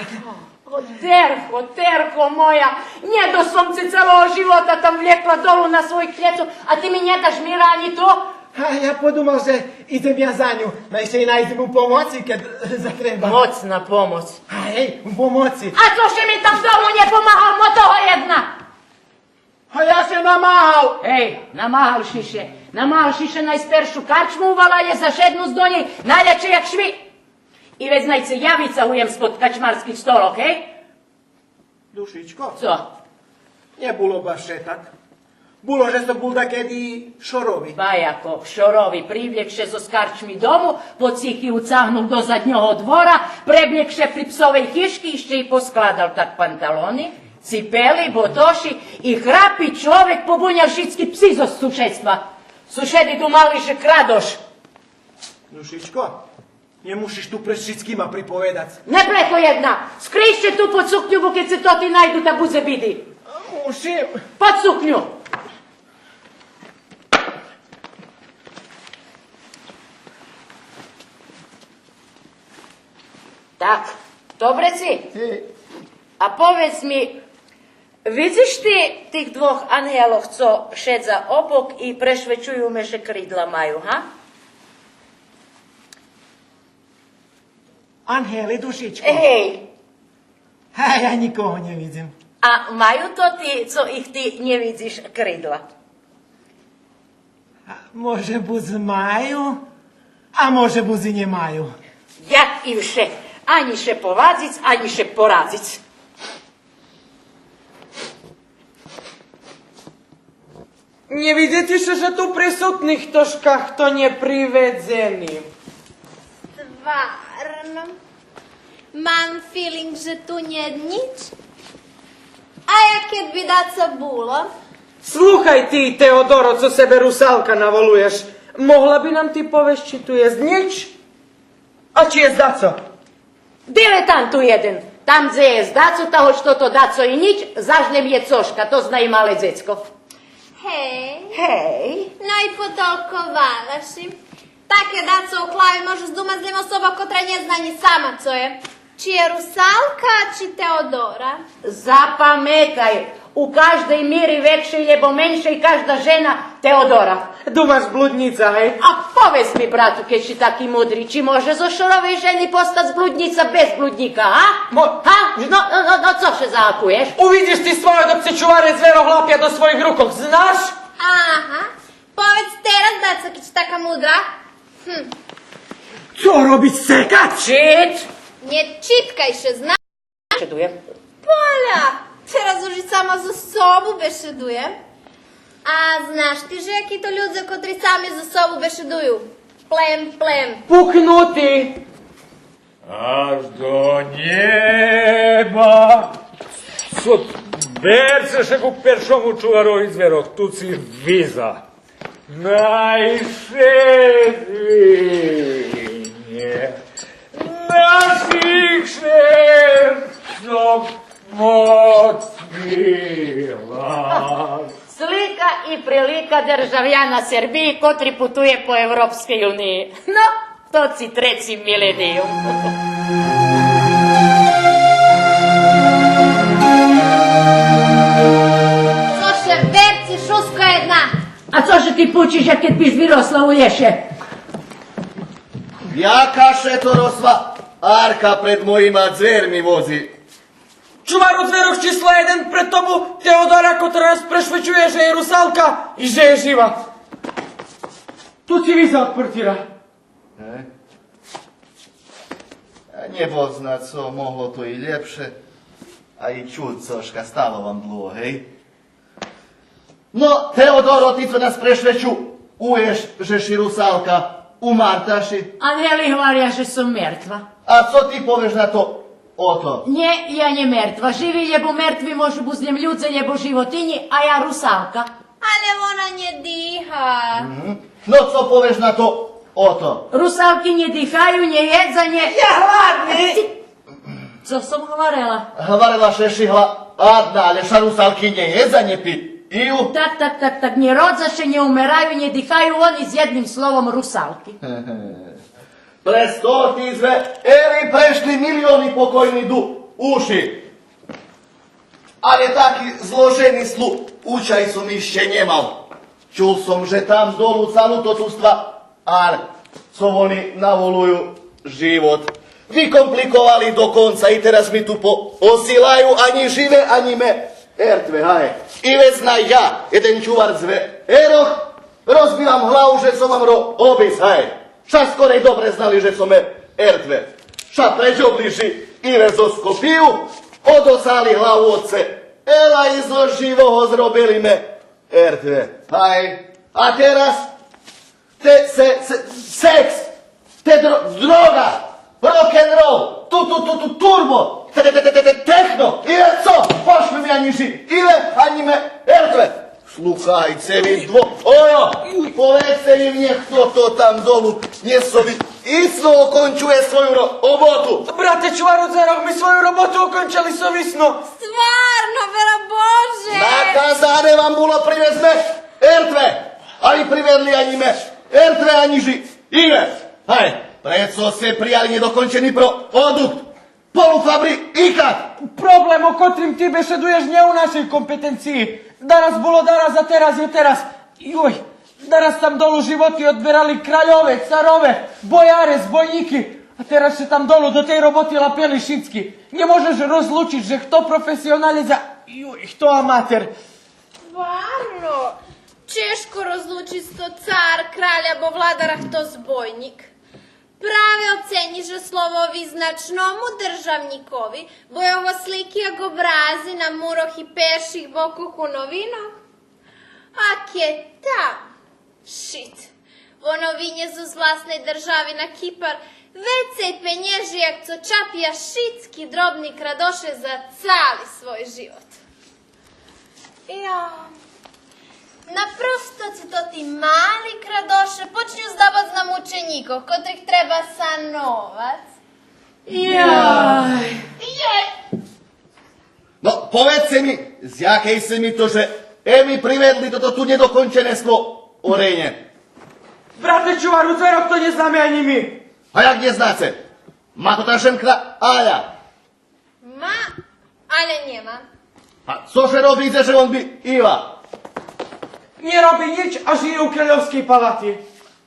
О, терхо, терхо моя, нє досц сом це целого живота там влекла долу на своїх плєцох, а ти ми нє даш мира анї то? А я подумал же идзем я за ню, най ше и найдзем у помоци, кед затреба. Моцна помоц. А, гей, у помоци. А цо ше ми там долу нє помагал, мо того єдна? А я ше намагал! Гей, намагал ши ше, намагал ши ше, най спершу карчму увалалє, зашеднуц до нєй, налєче як шви. И вец най ше явиц, а уйдзем спод качмарских столох, гей? Душичко? Цо? Нє було баш так. Було же сом бул дакеди шорови. Ба яко шорови, привлєк ше зоз карчми дому, по цихи уцагнул до заднього двора, преблєк ше при псовей хижки, ище и поскладал так панталони, ципели, ботоши и храпи чловек, побунял шицки пси зоз сушедства. Сушеди думали же крадош. Душичко, нє мушиш ту пред шицкима приповедац. Нє пред поєдна! Скрий ше ту под сукню, бо кед ше тоти найду, та будзе биди. Мушим. Под сукню! Так, добре ци? Гей. А поведз ми, видзиш ти тих двох ангелох цо шедза обок и прешвечую ме же кридла маю, га? Ангели, душичко? Гей. А я никого нє видзим. А маю тоти, цо их ти нє видзиш, кридла? А може буц маю, а може буц и нє маю. Як и вше, анї ше повадзиц, анї ше порадзиц. Нє видзице ше же ту присутни хтошка хто нє приведзени? Стварно. Мам филинґ же ту нє нїч. А як кед би дацо було? Слухай ти, Теодоро, цо себе Русалка наволуєш, могла би нам ти повесц чи ту єст нїч? А чи єст дацо? Дилетант єден. Там дзе єст дацо, та гоч тото дацо и нїч, заш лєм є цошка, то зна и мале дзецко. Гей. Гей. Но и потолковала ши. Таке дацо о хлави може здумац лєм особа котра нє зна анї сама цо є. Чи є Русалка, чи Теодора? Запаметай, у каждей мири векшей лєбо меншей кажда жена Теодора. Думаш блуднїца, гей? А поведз ми, брату, кед ши таки мудри, чи може зоз шоровей жени постац блуднїца без блуднїка, га? Мо- Га? Но, но, но, но, цо ше загакуєш? Увидзиш ти своє док цо чуваре зверох лапя до своїх рукох, знаш? Ага. Поведз тераз дацо, кед ши така мудра. Гм. Цо робиц, секац? Чит! Нє читкай ше, зна- Бешедуєм. Поля, тераз уж и сама зоз собу бешедуєм. А знаш ти же яки то людзе котри сами зоз собу бешедую? Плем, плем. Пукнути. Аж до нєба. Цо, берце ше ку першому чуварови зверох, ту ци виза. Найшедвинє наших шерцох моцни глас. Слика и прилика державяна Сербиї котри путує по Европскей униї. Но, то ци треци милениюм. Цо ше, верци, шуско єдна. А цо ше ти пучиш, як кед биш виросла у лєше? Яка ше то росва арка пред моїма дзверми вози? Чувар у дзверох число єден, пред тобу Теодора, котра нас прешвечує же є Русалка и же є жива. Ту ци виза од портира. Е? А нє Бог зна цо, могло то и лєпше, а и чуц цошка, стало вам длуго, гей? Но, Теодоро, ти цо нас прешвечуєш же ши Русалка, умарта ши? Ангели гваря же сом мертва. А цо ти повеш на то, ото? Нє, я нє мертва. Живи лєбо мертви можу буц лєм людзе, лєбо животинї, а я Русалка. Але вона нє диха. Мгм. Но, цо повеш на то, ото? Русалки нє дихаю, нє єдза, нє... Я гладни! Ци- Цо сом гварела? Гварела же ши гладна, але ша русалки нє єдза, нє пи-, ю. Так, так, так, так, нє родза ше, нє умераю, нє дихаю, вони з єдним словом русалки. През тоти звери прешли милиони покойни ду-, уши. Але таки зложени слу-, ушай сом ище нє мал. Чул сом же там долу цалу тоту ствар, ар, цо вони наволую живот, викомпликовали до конца и тераз ми ту по-, осилаю анї живе, анї ме-, ертве, гай. И вец най я, єден чувар зверох, розбивам главу же цо мам ро-, робиц, гай. Ша скорей добре знали же цо ме-, ертве. Ша прейдзе ближи, Иве, зоз копию, одосали главу од це. Ела и зоз живого зробели ме ертве. Гай, а тераз те, се, се, секс, те дро-, дрога, рок-н-рол, ту, ту, ту, ту, турбо, те, те, техно, и цо? Пошли ми анї жи, Иве, анї ме ертве. Слухайце ви дво-, ойо, поведзце ми мнє, хто то там долу нєсовисно окончує свою ро-, роботу. Брате Чувар у дзверох, ми свою роботу окончели совисно. Стварно, вера Боже! Наказане вам було привезти ертве, а ви приведли анї ме ертве, анї жи-, Иве, гай, прецо сце прияли нєдокончени продукт, полуфабрикат. Проблем о котрим ти бешедуєш нє у нашей компетенциї. Дараз було дараз, а тераз є тераз. Юй, дараз там долу животи одберали кральове, царове, бояре, збойнїки. А тераз ше там долу до тей роботи лапели шицки. Нє можеш розлучиц же хто професионалєц, а, юй, хто аматер. Стварно, чежко розлучиц хто цар, краль або владар, а хто збойнїк. Праве оценїш же слово визначному державнїкови, бо його слики як образи на мурох и перших бокох у новинох. А кед там, шит, во новинє зоз власней держави на Кипар вецей пенєжи як цо чапя шицки дробни крадоше за цали свой живот. Йо. Напросто цо тоти мали крадоше почню здабац на мученїкох, котрих треба сановац. Йой. Йой. Но, поведзце ми, з якей сце ми то же, е, ми приведли тото ту нєдокончене створенє? Брате Чувар у дзверох, то нє знаме анї ми. А як нє знаце? Ма то та женка Аля. Ма, але нє ма. А цо же роби, дзе же вон би-, бива? Нє роби нїч, а жиє у кральовскей палати.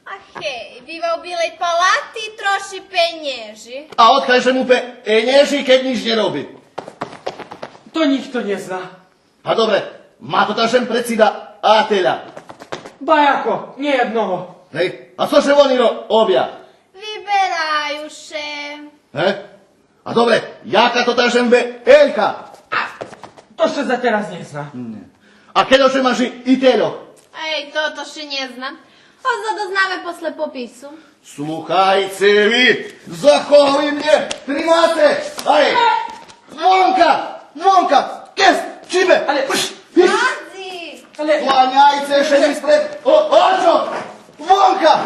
А гей, бива у Билей палати, троши пенєжи. А одкаль же му пе-, пенєжи, кед нїч нє роби? То нїхто нє зна. А добре, ма то та жен предсидателя? Ба яко, нє єдного. Гей, а цо же вони ро-, робя? Вибераю ше. Гей? А добре, яка то та жен велька? А, то ше за тераз нє зна. Нє. А кельо же ма жительох? Ей, тото ше нє зна. О, задознаме после попису. Слухайце ви, за кого ви мнє тримаце? Ай! Вонка! Вонка! Кес! Чибе! Але... Пш! Пш! Пази! Але... Кланяйце ше ми спред о-, очох! Вонка!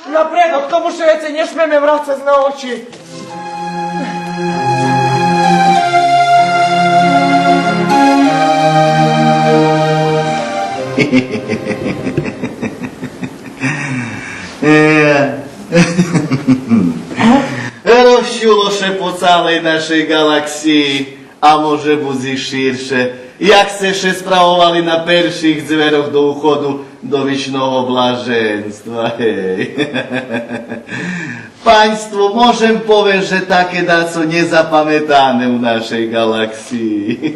Напредок, тому ше вецей нє шмеме врацац на очи. Е, розчуло ше по цалей нашей ґалаксиї, а може буц и ширше, як сце ше справовали на перших дзверох до уходу до вичного блаженства. Гей. Панство, можем повесц же таке дацо нєзапаметане у нашей ґалаксиї.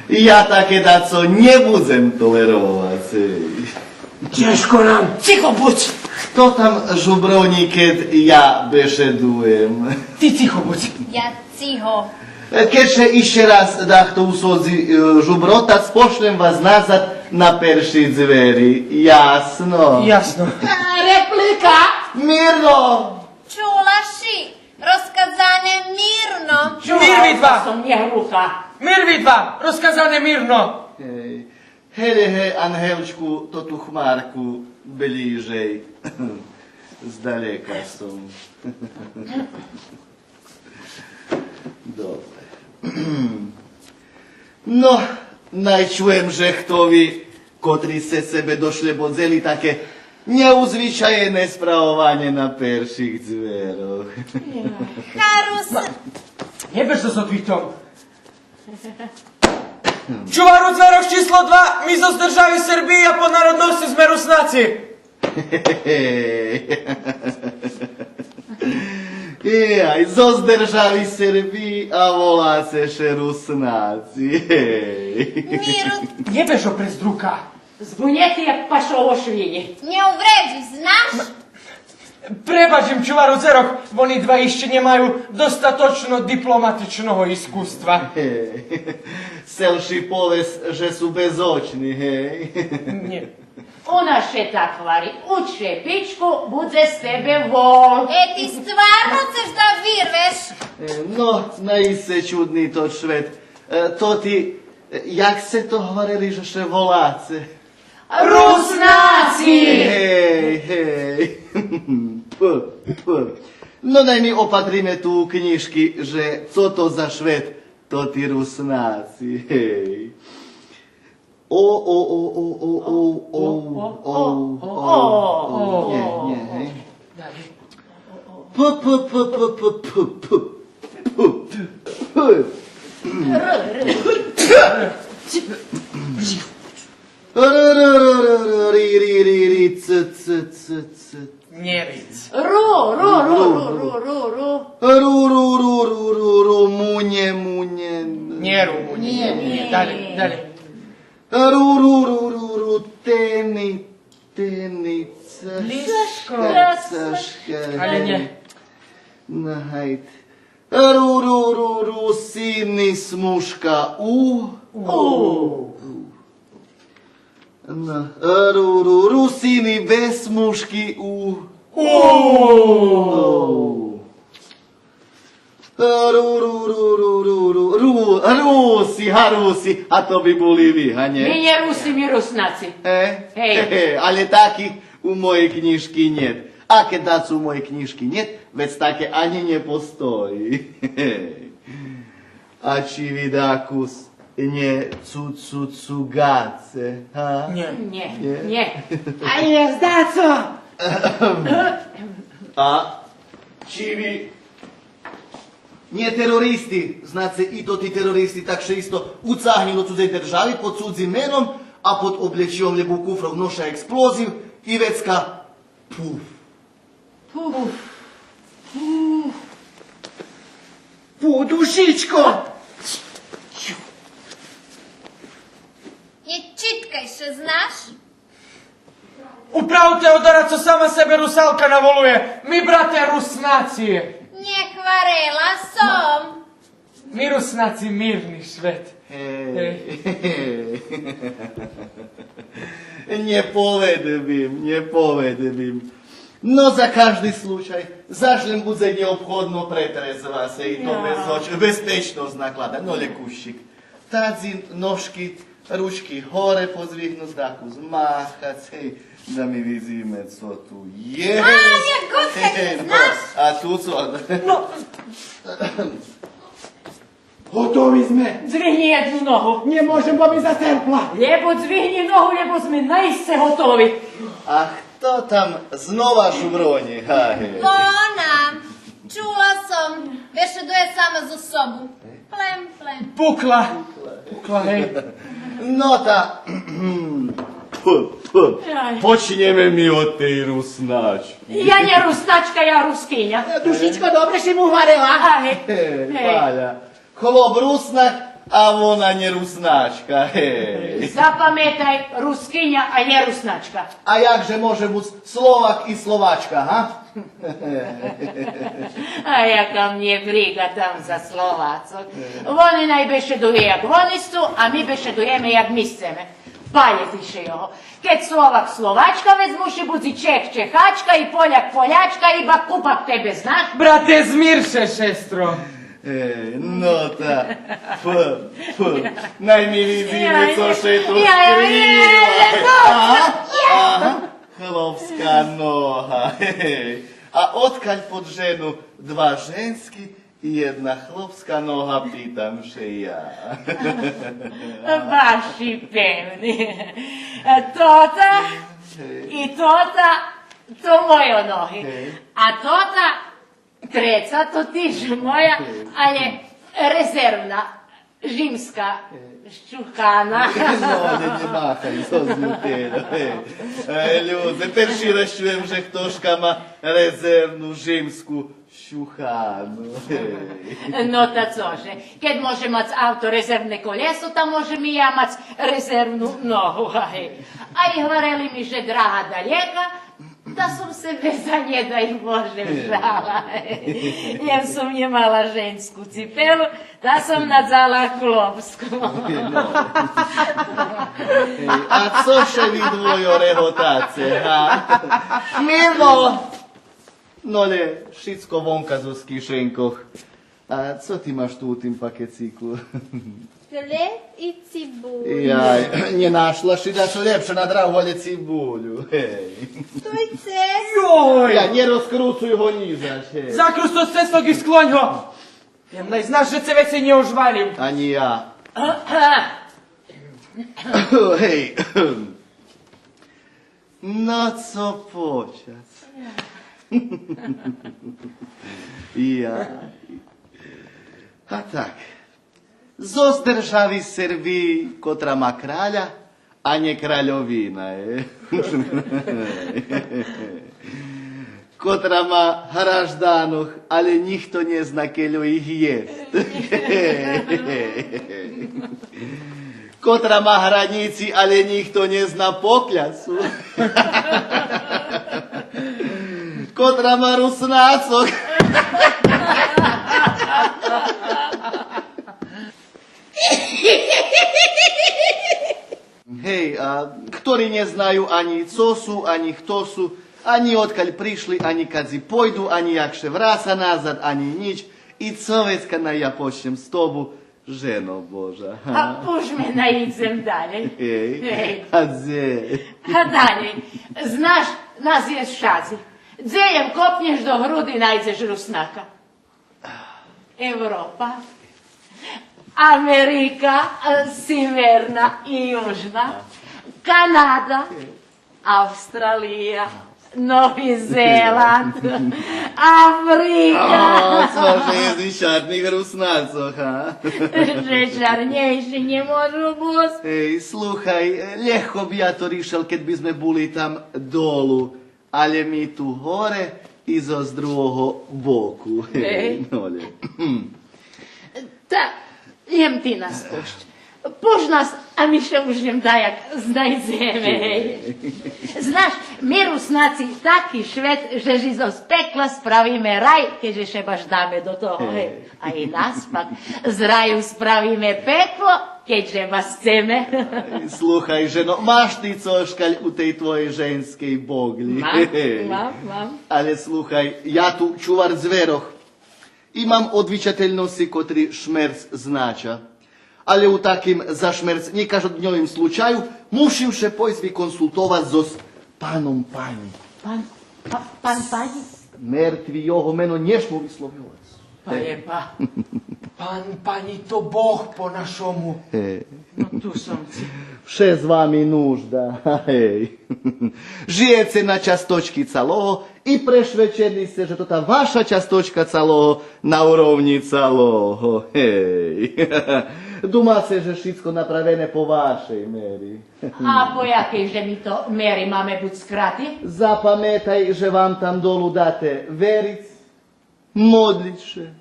Я таке дацо нє будзем толеровац. Гей. Чежко нам. Цихо будз! Хто там жуброни, кед я бешедуєм? Ти цихо будз. Я цихо. Кед ше ище раз дахто усудзи, е, жубротац, пошлєм вас назад на перши дзвери. Ясно? Ясно. Е, реплика? Мирно! Чула ши, розказане мирно. Мир ви два! Мир ви два! Розказане мирно! Гей. Гей, гей, Ангелчку, тоту хмарку блїжей. Здалєка сом. Добре. Но, най чуєм же хто ви, котри сце себе дошлєбодзели таке нєузвичаєне справованє на перших дзвєрох. Харус. Нє беш зоз одвитом. Чувар у дзвєрох число два, ми зоз держави Сербиї, а по народносци зме Руснаци. Е, ай, зоз держави Сербиї, а волаце ше Руснаци. Гей. Миру. Нє беш опрез рука. Збунєти як пашово швинї. Нє увредзуй, знаш? Пре-, Бачим, чувар у дзерох, вони два ище нємаю достаточно дипломатичного искуства. Гей, сцел ши повесц же су безочни, гей. Нє. У нас ше так гвари: уч ше, пичку, будзе з тебе вол. Е, ти стварно цеш да вирвеш? Е, но, наисце чудни тот швет. Е, тоти, е, як сце то гварели же ше волаце? Руснаци! Гей, гей. Пу, пу. Но, най ми опатриме ту у кнїжки же цо то за швет тоти Руснаци, гей. О, о, о, о, о, о, о, о, о, о. Нє, нє, гей. П, п, п. Р, р, р, р, р, р, р, р, р, р, ц, ц, ц, ц. Нє риц. Ру, ру, ру, ру, ру, ру, ру. Ру, ру, ру, ру, ру, ру, мунє, мунє. Нє ру, мунє, нє, нє. Далєй, далєй. Ру, ру, ру, ру, ру, тени, тени, цашка, блїзко. Цашка. Але нє. Но, гайд. Ру, ру, ру, ру, сини смужка у. У. Но, ру, ру, ру, сини без смужки у. У. У. Ру, ру, ру, ру, ру, ру, ру, Руси, га, Руси, а то би були ви, га нє? Ми нє Руси, ми Руснаци. Е? Гей. Гей, але таких у моєй кнїжки нєт. А кед дацо у моєй кнїжки нєт, вец таке анї нє постої. А чи ви дакус нє цу-, цу-, цугаце, га? Нє. Нє, нє. Нє. А єст дацо! А чи ви нє терористи, знаце, и тоти терористи так ше исто уцагнєли до цудзей держави под цудзим меном, а под облєчийом лєбо у куфрох ноша експлозив и вецка пуф. Пуф. Пуф. Пуф, душичко! Нє читкай ше, знаш? У прав Теодора, цо сама себе русалка наволує. Ми, брате, Руснаци. Нє гварела сом. Ми Руснаци мирни швет. Гей. Гей. Нє поведел бим, нє поведел бим. Но, за кажди случай, заш лєм будзе нєобходно претрезвац ше и то безпеч-, безпечносц накладац. Но, лєм кущик. Тадзи ножки, ручки горе позвигнуц, дакус змахац, гей, да ми видзиме цо ту є. А, як гостя, гей, но, знаш? А ту цо? Но. Готови зме. Дзвигни єдну ногу. Нє можем, бо би зацерпла. Лєбо дзвигни ногу, лєбо зме наисце готови. А хто там знова жуброни, гей? Вона. Чула сом. Бешедує сама зоз собу. Плем, плем. Пукла. Пукла, гей. Но та, пу, пу. Ай. Почнєме ми од тей Руснач. Я нє Русначка, я Рускиня. Душичко, добре ши му гварела. А, гей. Гей, гей. Паля. Хлоп Руснак, а вона нє Русначка, гей. Запаметай, Рускиня, а нє Русначка. А як же може буц Словак и Словачка, га? А яка мнє брига там за Словацох. Вони най бешедую як вони сцу, а ми бешедуєме як ми сцеме. Палєти ше його. Кед Словак Словачка, вец муши буц и Чех Чехачка, и Поляк Полячка, и бакупак тебе, знаш? Брате, змир ше, шестро. Е, но та, фу, фу. Най ми видзиме цо ше ту скрила. Ага, ага. Хлопска нога. Гей. А одкаль под жену два женски и єдна хлопска нога, питам ше я. Баш ши певни. Тота и тота то мойо ноги. Гей. А тота треца то тиж моя, але резервна, жимска, щухана. Но, нє, нє махай зоз ню тераз. Е, е, людзе, перши раз чуєм же хтошка ма резервну жимску щухану. Но та цо же, кед може мац авто резервне колєсо, та можем и я мац резервну ногу, гей. А и гварели ми же драга далєка, Та сом себе за нє, дай Боже, вжала. Лєм сом нємала женску ципелу, та сом надзала хлопску. Но. Ей, а цо ше ви двойо реготаце, га? Мило! Но лє, шицко вонка зоз кишенкох. А цо ти маш ту у тим пакецику? Хлєб и цибулю. Яй, нє нашла ши дачо лєпше на драгу, але цибулю. Гей. Стойце! Йой! Я, нє розкруцуй го нїзаш, гей. Закруц то з цеснок и склонь го. Єм най знаш же цо вецей нє ожвалїм. Анї я. Гей. Но цо почац? Я. А так. Зоз держави Сербиї, котра ма краля, а нє кральовина, е. Котра ма гражданох, але нїхто нє зна кельо их єст. Котра ма гранїци, але нїхто нє зна покля су. Котра ма Руснацох. Гей, а хтори нє знаю анї цо су, анї хто су, анї одкаль пришли, анї кадзи пойду, анї як ше враца назад, анї нїч. И цо вецка най я почнєм з тобу, жено Божа? А пуш ме най идзем далєй. Гей, гей. А дзе? А далєй. Знаш, нас єст шадзи. Дзе лєм копнєш до груди, найдзеш Руснака. Европа, Америка, е, сиверна и южна, Канада, Австралия, Нови Зеланд, Африка. О, цо же єст и чарних Руснацох, а? Же чарнєйши нє можу буц. Ей, слухай, лєгко би я то ришел, кед би зме були там долу. Але ми ту горе и зоз другого боку. Гей. Но лєм. Та, лєм ти нас пущ. Пущ нас, а ми ше уж лєм даяк знайдземе, гей. Знаш, ми Руснаци таки швет же зоз пекла справиме рай, кед же ше баш даме до того, гей. Гей. А и нас пак з раю справиме пекло, кед же ма сцеме. Слухай же, но, маш ти цошкаль у тей твоєй женскей боглї? Мам, мам, мам. Але слухай, я ту чувар дзвєрох. И мам одвичательносци котри шмерц знача. Але у таким за шмерц нєкаждодньовим случаю мушим ше пойсц виконсултовац зоз паном панї. Пан, па-, пан панї? Мертви його мено нє шму висловйовац. Па є па. Пан панї то Бог по нашому. Е. Но ту сом ци. Вше з вами нужда. Гей. Жиєце на часточки цалого и прешвечени сце же тота ваша часточка цалого на уровнї цалого. Гей. Думаце же шицко направене по вашей мери. А по якей же ми то мери маме буц скрати? Запаметай же вам там долу дате вериц, модлїц ше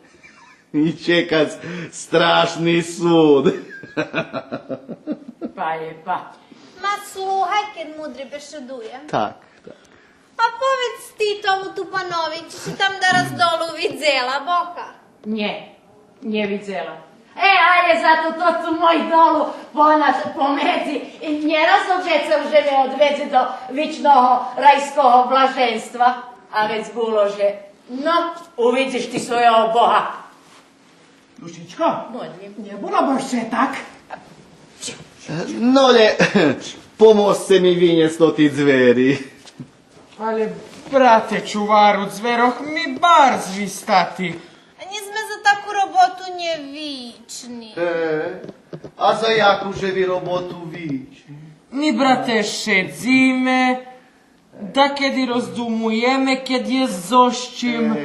и чекац страшни суд. Па є па. Ма слухай, кед мудри бешедує. Так, так. А поведз ти тому ту панови, чи ши там дараз долу видзела Бога? Нє, нє видзела. Е, але зато тот мой долу понад, помедзи нє раз обецал же ме одведзе до вичного райского блаженства. А вец було же, но, увидзиш ти свойого Бога. Душичко, нє було баш ше так. Но лєм, помозце ми винєсц тоти дзвери. Але, брате чувару дзвєрох, ми барз вистати. Нє зме за таку роботу нє вични. Е, а за яку же ви роботу вични? Ми, брате, шедзиме, дакеди роздумуєме, кед є зоз чим,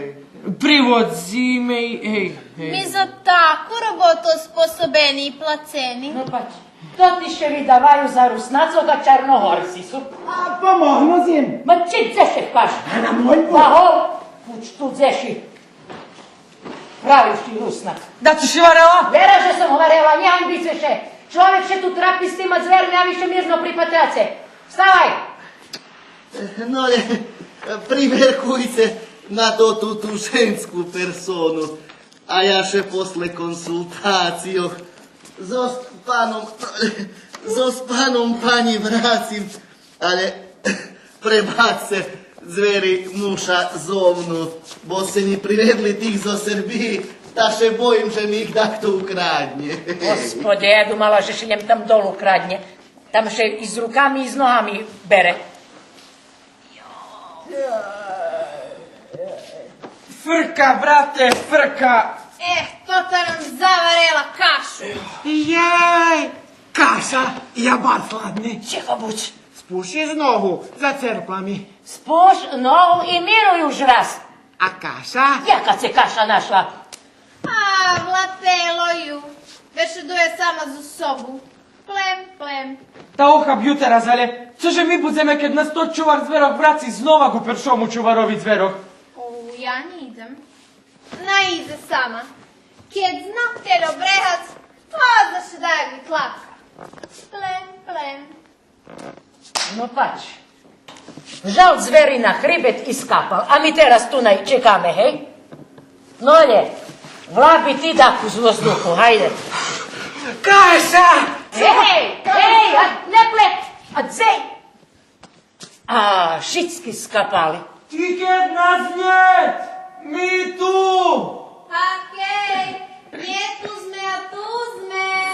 приводзиме и, гей, гей. Ми за таку роботу оспособени и плацени. Но пач, тоти ше видаваю за Руснацох, а Чарногорци су. А помогнуц им. Ма чи дзе ше вкаш? А на мойбу. Багов, пуч ту дзе ши. Правиш ти Руснак. Дацо ши гварела? Вера же сом гварела, нє ганьбице ше. Чловек ше ту трапи з тима дзвєрми, а ви ше мирно припатраце. Вставай! Но, але, Примеркуйце на тоту ту женску персону. А я ше после консултацийох зоз паном, зоз паном панї врацим. Але пребачце, звери, муша зо мну, бо сце ми приведли тих зоз Сербиї, та ше боїм же ми их дахто украднє. Господи, я думала же ше лєм там долу краднє. Там ше и з руками, и з ногами бере. Фрка, брате, фрка. Ех, тота нам заварела кашу. Яй, каша, я барз гладни. Тихо будз. Спуш из ногу, зацерпла ми. Спуш ногу и мируй уж раз. А каша? Яка ци каша нашла? А, влапело ю. Вец ше дує сама зоз собу. Плем, плем. Та охаб ю тераз, але цо же ми будземе, кед нас тот чувар зверох враци знова ку першому чуварови зверох? О, я нє идзем. Най идзе сама. Кед зна тельо брегац, то за ше даяк виклапка. Плем, плем. Но пач. Вжал звери на хребет и скапал, а ми тераз ту най чекаме, гей? Но лє, влаби ти дакус воздуху, гайде. Каша! Гей, гей, а не пле-, а дзей? А, шицки скапали. Ти кед нас нєт, ми ту! Окей, нє ту зме, а ту зме.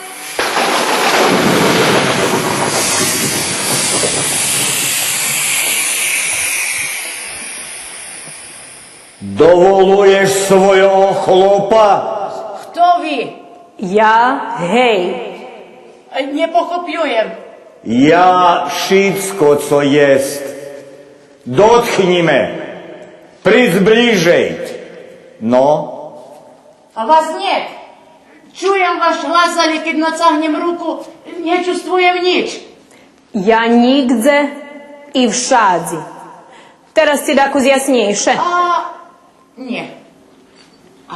Доволуєш свойого хлопа? Хто ви? Я гей. Нє похопюєм. Я шицко цо єст. Дотхнї ме. Придз блїжей. Но. А вас нєт. Чуєм ваш глас, але кед нацагнєм руку, нє чувствуєм нїч. Я нїґдзе и вшадзи. Тераз ци дакус яснєйше? А, нє. А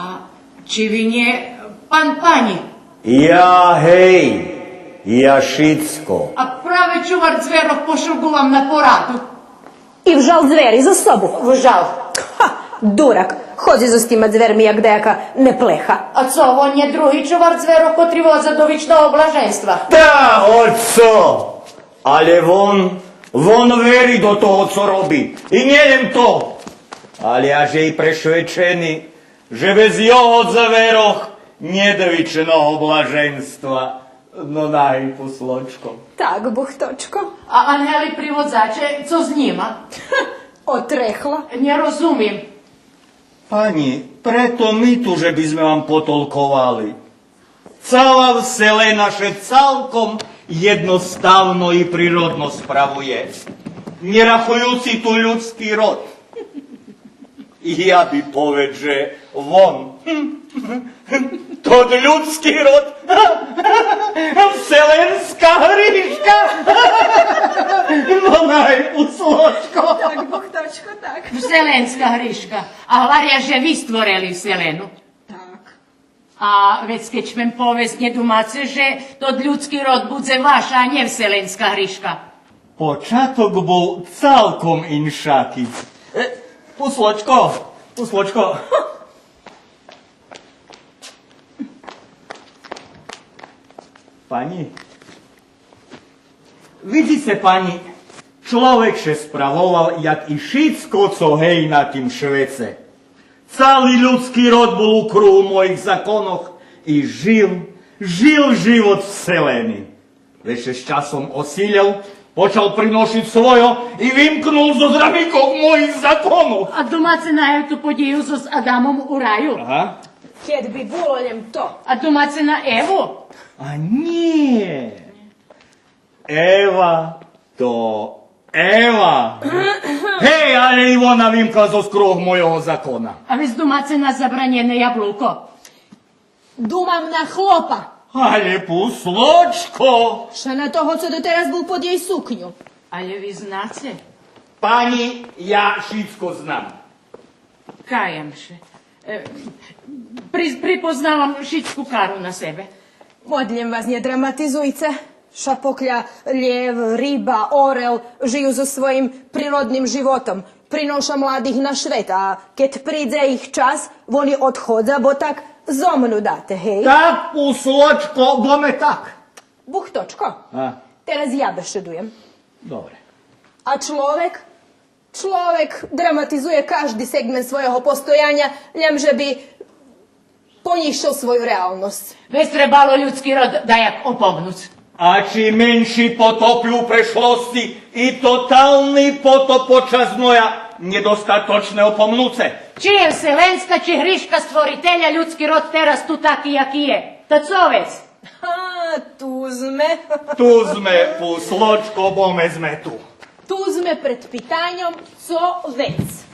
чи ви нє пан панї? Я гей, я шицко. А праве чувар зверох пошол ґу вам на пораду. И вжал звери зоз собу? Вжал. Ха, дурак, ходзи зоз тима зверми як даяка неплеха. А цо, вон нє други чувар зверох котри водза до вичного блаженства? Та, оцо! Але вон, вон вери до того цо роби. И нє лєм то. Але я же и прешвечени же без його зверох нєт вичного блаженства. Но най, пуслочко. Так, бухточко. А ангели приводзаче, цо з нїма? Отрехла. Нє розумим. Панї, прето ми ту же бизме вам потолковали. Цала вселена ше цалком єдноставно и природно справує, нє рахуюци ту людски род. И я би повед же вон, тот людски род, вселенска гришка. Но най, пуслочко. Так, бухточко, так. Вселенска гришка. А гваря же ви створели вселену. Так. А вец кед шмем повесц, нє думаце же тот людски род будзе ваша, а нє вселенска гришка? Початок бул цалком иншаки. Е, пуслочко, пуслочко. Панї, видзи ше, панї, чловек ше справовал як и шицко цо гей на тим швеце. Цали людски род бул у кругу моїх законох и жил, жил живот вселени. Лєм ше з часом осилєл, почал приношиц свойо и вимкнул зоз рамикох моїх законох. А думаце на ту подїю зоз Адамом у раю? Ага. Кед би було лєм то. А думаце на Еву? А нє. Ева то Ева. Гей, але и вона вимкла зоз кругу мойого закона. А вец думаце на забранєне яблуко? Думам на хлопа. Але пуслочко! Ше на того, цо дотераз бул под єй сукню. Але ви знаце? Панї, я шицко знам. Каям ше. Е, при-, припознавам шицку кару на себе. Модлїм вас, нє драматизуйце. Ша покля лєв, риба, орел жию зоз своїм природним животом, Приноша младих на швет, а кед придзе их час, вони одходза, бо так зо мну дате, гей? Так, пуслочко, бо ме так. Бухточко, а? Тераз я бешедуєм. Добре. А чловек? Чловек драматизує кажди сегмент свойого постояня, лєм же би понїжшел свою реалносц. Вец требало людски род даяк опомнуц. А чи менши потопи у прешлосци и тотални потоп почасноя нєдостаточне опомнуце? Чи є вселенска, чи гришка Створителя людски род тераз ту таки яки є? Та цо вец? А, ту зме. Ту зме, пуслочко, бо ме зме ту. Ту зме пред питаньом, цо вец.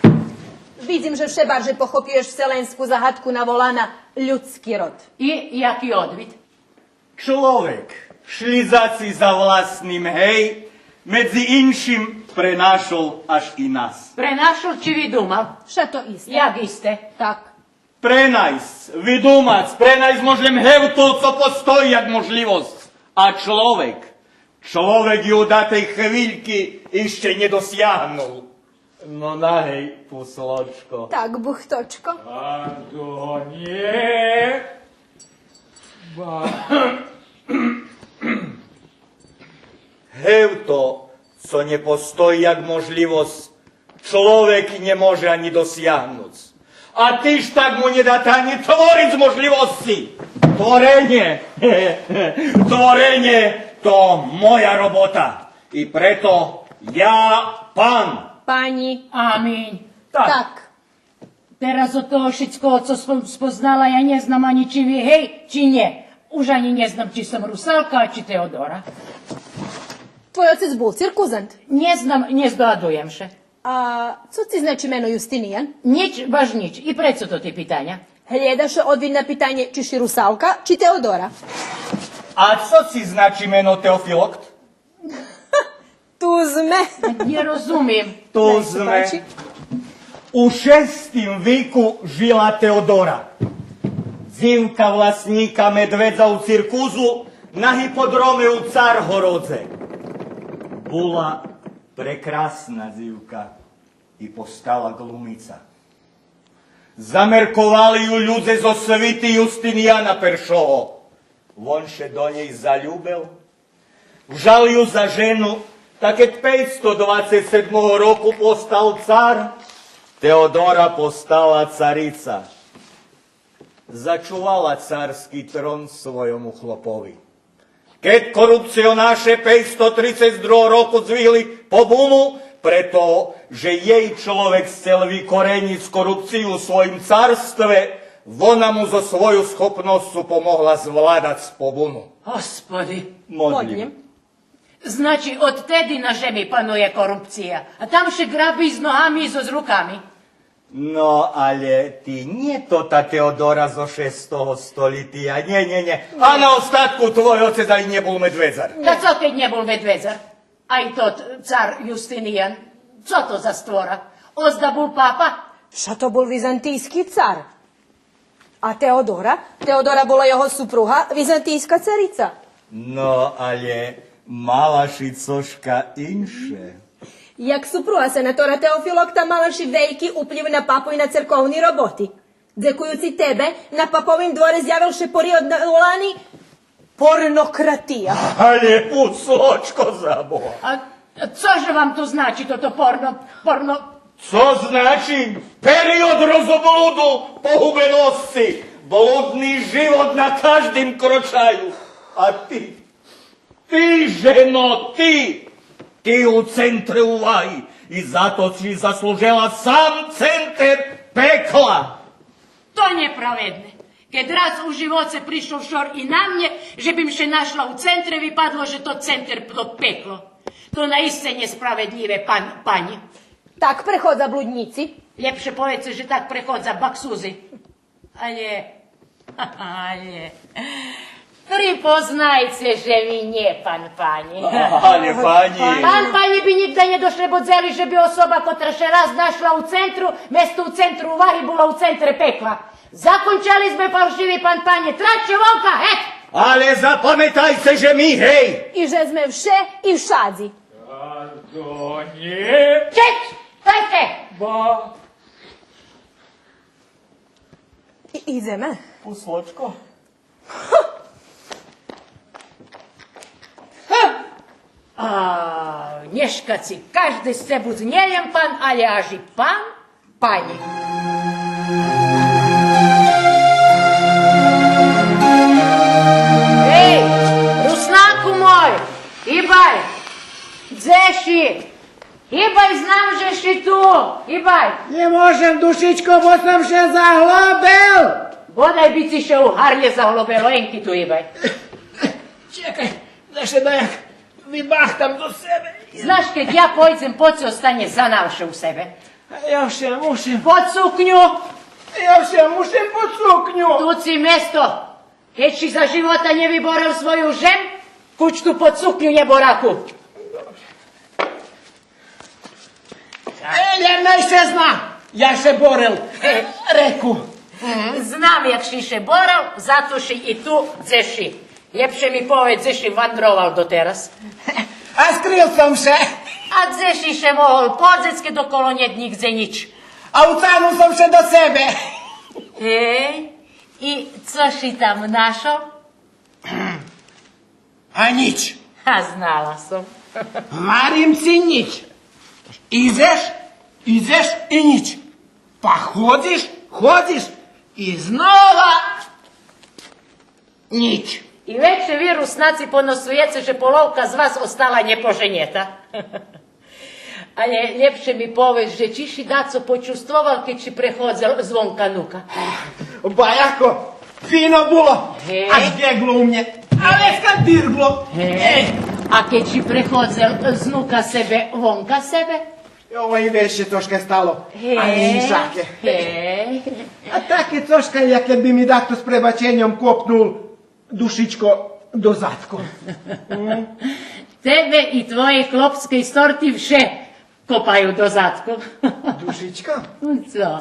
Видзим же вше баржей похопюєш вселенску загадку наволана людски род. И яки одвит? Чловек, шлїдзаци за власним гей, медзи иншим пренашол аж и нас. Пренашол чи видумал? Ше то исте. Як исте? Так. Пренайсц, видумац, пренайсц можем гевто цо постої як можлївосц. А чловек, чловек ю датей хвильки ище нє досягнул. Но нагей, пуслочко. Так, бухточко. А то нє. Ба. Гевто цо нє постої як можлївосц, чловек нє може анї досягнуц. А тиж так му нє дате анї твориц можлївосци. Творенє, творенє то моя робота. И прето я пан. Панї. Аминь. Так. Так. Тераз од того шицкого цо сом спознала, я нє знам анї чи ви гей, чи нє. Уж анї нє знам чи сом Русалка, чи Теодора. Твой оцец бул циркузант? Нє знам, нє здогадуєм ше. А цо ци значи мено Юстиниян? Нїч, баш нїч. И прецо тоти питаня? Глєдаш одвит на питанє чи ши Русалка, чи Теодора. А цо ци значи мено Теофилокт? Ту зме. Нє розумим. Ту зме. У шестим вику жила Теодора, дзивка власнїка медведза у циркузу на гиподроме у Царгородзе. Була прекрасна дзивка и постала ґлумица. Замерковали ю людзе зоз свити Юстинияна Першого. Вон ше до нєй залюбел. Вжал ю за жену, та кед пейцсто двацец седмого року постал цар, Теодора постала царица. Зачувала царски трон свойому хлопови. Кед корупционаше пейцсто трицец другого року звигли побуну, прето же єй чловек сцел викоренїц корупцию у своїм царстве, вона му зоз свою схопносцу помогла звладац побуну. Господи! Модлїм. Значи, одтеди на жеми панує корупция, а там ше граби з ногами и зоз руками. Но, але ти нє тота Теодора зоз шестого столїтя, нє, нє, нє. А на остатку твой оцец ай нє бул медведзар. Та цо кед нє бул медведзар? Ай тот цар Юстиниян, цо то за створа? Озда бул папа? Ша то бул византийски цар. А Теодора? Теодора була його супруга, византийска царица. Но, але мала ши цошка инше. Як супруга сенатора Теофилокта мала ши вельки уплїв на папу и на церковни роботи. Дзекуюци тебе, на паповим дворе зявел ше период наволани порнократия. Але, пуслочко, за Бога. А цо же вам то значи тото порно, порно? Цо значи? Период розблуду, погубеносци, блудни живот на каждим крочаю. А ти, ти, жено, ти, ти у центре уваги и зато ши заслужела сам центер пекла. То нєправедне. Кед раз у живоце пришол шор и на мнє, же бим ше нашла у центре, випадло же то центер то пекло. То наисце нєсправедлїве, пан, панї. Так преходза блуднїци. Лєпше поведзце же так преходза баксузи. Але, але, припознайце же ви нє пан панї. Але, панї. Пан панї би нїґда нє дошлєбодзели же би особа котра ше раз нашла у центру, место у центру уваги була у центре пекла. Закончали зме, фалшиви пан панї, трачце вонка, гет! Але запаметайце же ми гей! И же зме вше и вшадзи. А то нє. Чеч! Дайте! Ба. И, идземе. Послочко. Ха! А, нєшка ци кажди сце буц нє лєм пан, але аж и пан, панї. Гей, Руснаку мой, гибай! Дзе ши? Гибай, знам же ши ту! Гибай! Нє можем, Душичко, бо сом ше заглобел! Бодай би ци ше у гарлє заглобело, енки ту гибай. Чекай, да ше даяк вибахтам до себе. Знаш, кед я пойдзем, поц останєш занавше у себе. А я вше мушим. Под сукню! Я вше мушим под сукню! Ту ци место! Кед ши за живота нє виборел свою жем, куч ту под сукню, нєбораку. Е, лєм най ше зна, я ше борел, е, реку. Знам як ши ше борел, зато ши и ту дзе ши. Лєпше ми поведз, дзе ши вандровал дотераз. А скрил сом ше. А дзе ши ше могол подзец, кед около нє нїґдзе нїч? А уцагнул сом ше до себе. Гей, и цо ши там нашол? А нїч. А знала сом. Гварим ци нїч. Идзеш, идзеш и нїч. Па ходзиш, ходзиш и знова нїч. И векше ви, Руснаци, поносуєце же половка з вас остала нєпоженєта. Але лєпше ми поведз же чи ши дацо почувствовал, кед ши преходзел звонка нука. Ба, яко фино було. Гей. Аж геґло у мнє. А вецка дирґло. Гей. Гей. А кед ши преходзел знука себе вонка себе? Йой, вецше цошка стало. Гей. А нє ишаке. Гей. А таке цошка, як кед би ми дахто з пребаченьом копнул, Душичко, до задку. Тебе и твоєй хлопскей сорти вше копаю до задку. Душичко? Цо?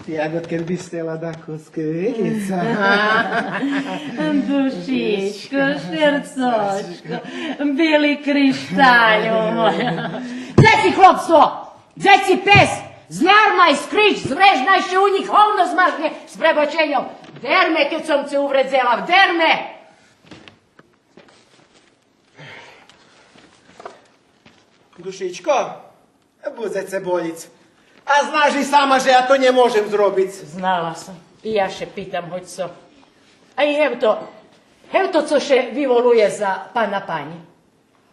Ти як, откед би сцела дакус квилїца? Душичко, шерцочко, бели кришталю моя. Дзе ци хлопство? Дзе ци пес? Знармай, скрич, зрежнай ше у нїх, говно змажнє, з пребаченьом. Дер ме, кед сом це увредзела, дер ме! Душичко, будзе це болїц. А знаш и сама же я то нє можем зробиц. Знала сом. И я ше питам гоч цо. А и гевто, гевто цо ше виволує за пана панї.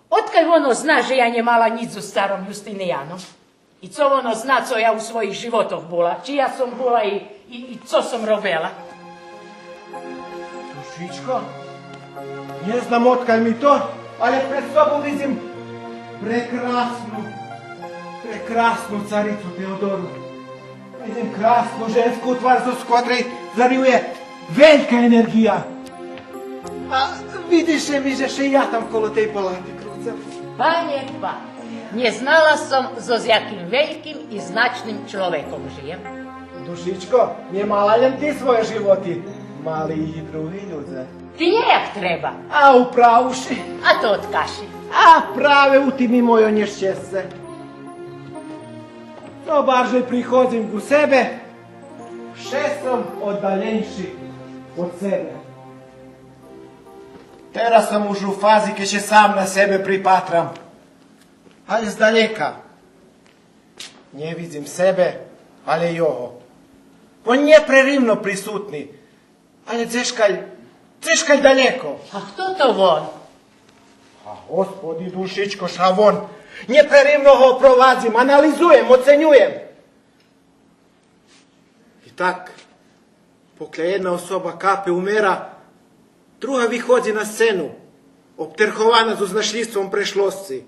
Одкаль воно зна же я нє мала нїч зоз старом Юстиниянов? И цо воно зна, цо я у своїх животох була? Чи я сом була и, и, и цо сом робела? Душичко, нє знам одкаль ми то, але пред собу видзим прекрасну, прекрасну царицу Теодору. Видзим красну женску твар, зоз котрей зарює велька енерґия. А видзи ше ми же ше я там коло тей палати круцам. Панє ба, нє знала сом зоз яким вельким и значним чловеком жиєм. Душичко, нє мала лєм ти свойо животи, мали и други людзе. Ти нє як треба. А у праву ши. А то одкаши. А праве у тим и мойо нєщесце. Цо баржей приходзим ку себе, вше сом оддаленши од себе. Тераз сом уж у фази кед ше сам на себе припатрам. Але здалєка. Нє видзим себе, але його. Вон нєпреривно присутни. Але дзешкаль, дзешкаль далєко. А хто то вон? А, Господи, Душичко, ша вон. Нєпреривно го провадзим, анализуєм, оценюєм. И так, покля єдна особа капе, умера, друга виходзи на сцену, обтерхована зоз нашлїдством прешлосци.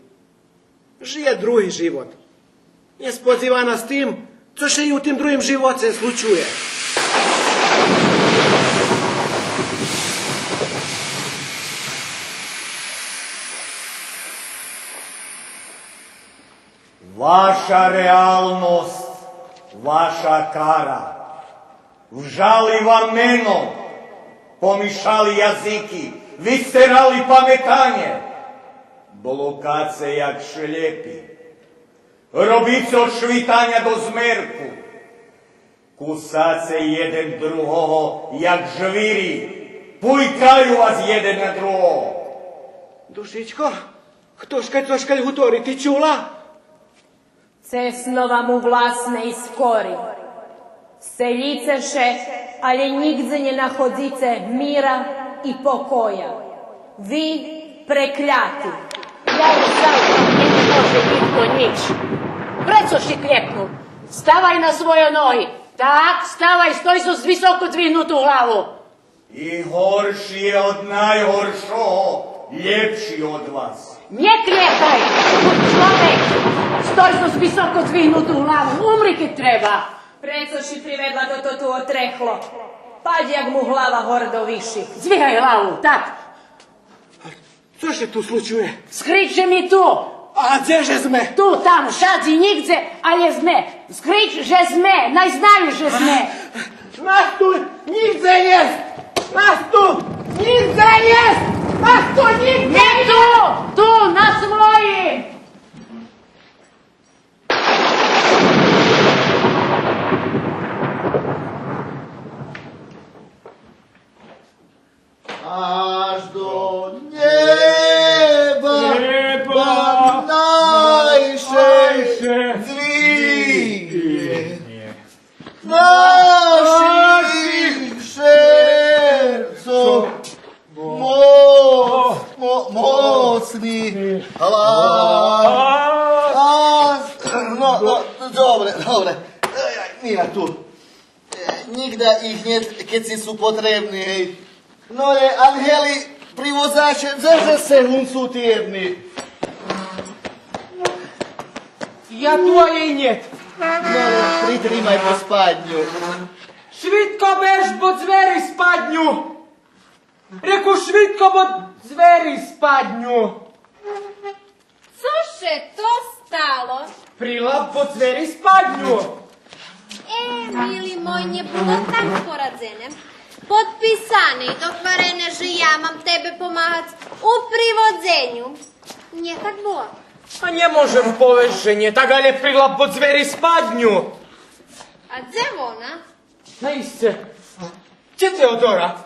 Жиє други живот. Нєсподзивана з тим цо ше и у тим другим живоце случує. Ваша реалност, ваша кара. Вжали вам мено, помишали язики, вистерали паметанє. Блукаце як шлєпи. Робице од швитаня до змерку. Кусаце єден другого, як жвири. Пуйкаю вас єден на другого. Душичко, хтошка цошка гутори, ти чула? Цесно вам у власней скори. Селїце ше, але нїґдзе нє находзице мира и покоя. Ви преклята. Я уж сам, нє може нїхто нїч. Прецо ши клєпнул? Ставай на свойо ноги. Так, ставай, стой зоз високо дзвигнуту главу. И горши є од найгоршого, лєпши од вас. Нє клєпай, буд чловек. Стой зоз високо дзвигнуту главу, умри кед треба. Прецо ши приведла тото ту отрехло? Падь як му глава гордо виши. Дзвигай главу, так. Цо ше ту случує? Скрич же ми ту! А дзе же зме? Ту, там, шадзи, нїґдзе, але зме. Скрич же зме, най знаю же зме. Нас ту нїґдзе нєст! Нас ту нїґдзе нєст! Нас ту нїґдзе нєст! Ту, ту, на своїм! Аж до нєба, нєба, найше, найше дзвигнє наших серцох моц, мо-, моцни глас. А, но, но, добре, добре. Е, нїма ту. Е, нїґда их нєт, кед ци су потребни, гей. Но, е, ангели, приводзаче, дзе же се гунцу ти єдни? Я ту, а єй нєт. Но, е, притримай, бо спадню. Швидко беж, бо звери спадню. Реку, швидко, бо звери спадню. Цо ше то стало? Прилап, бо звери спадню. Е, мили мой, нє було так порадзене. Подписане и догварене же я мам тебе помагац у приводзеню. Нє так було? А нє можем повесц же нє так, але прилап, бо звери спадню. А дзе вона? Наисце. Дзе Теодора?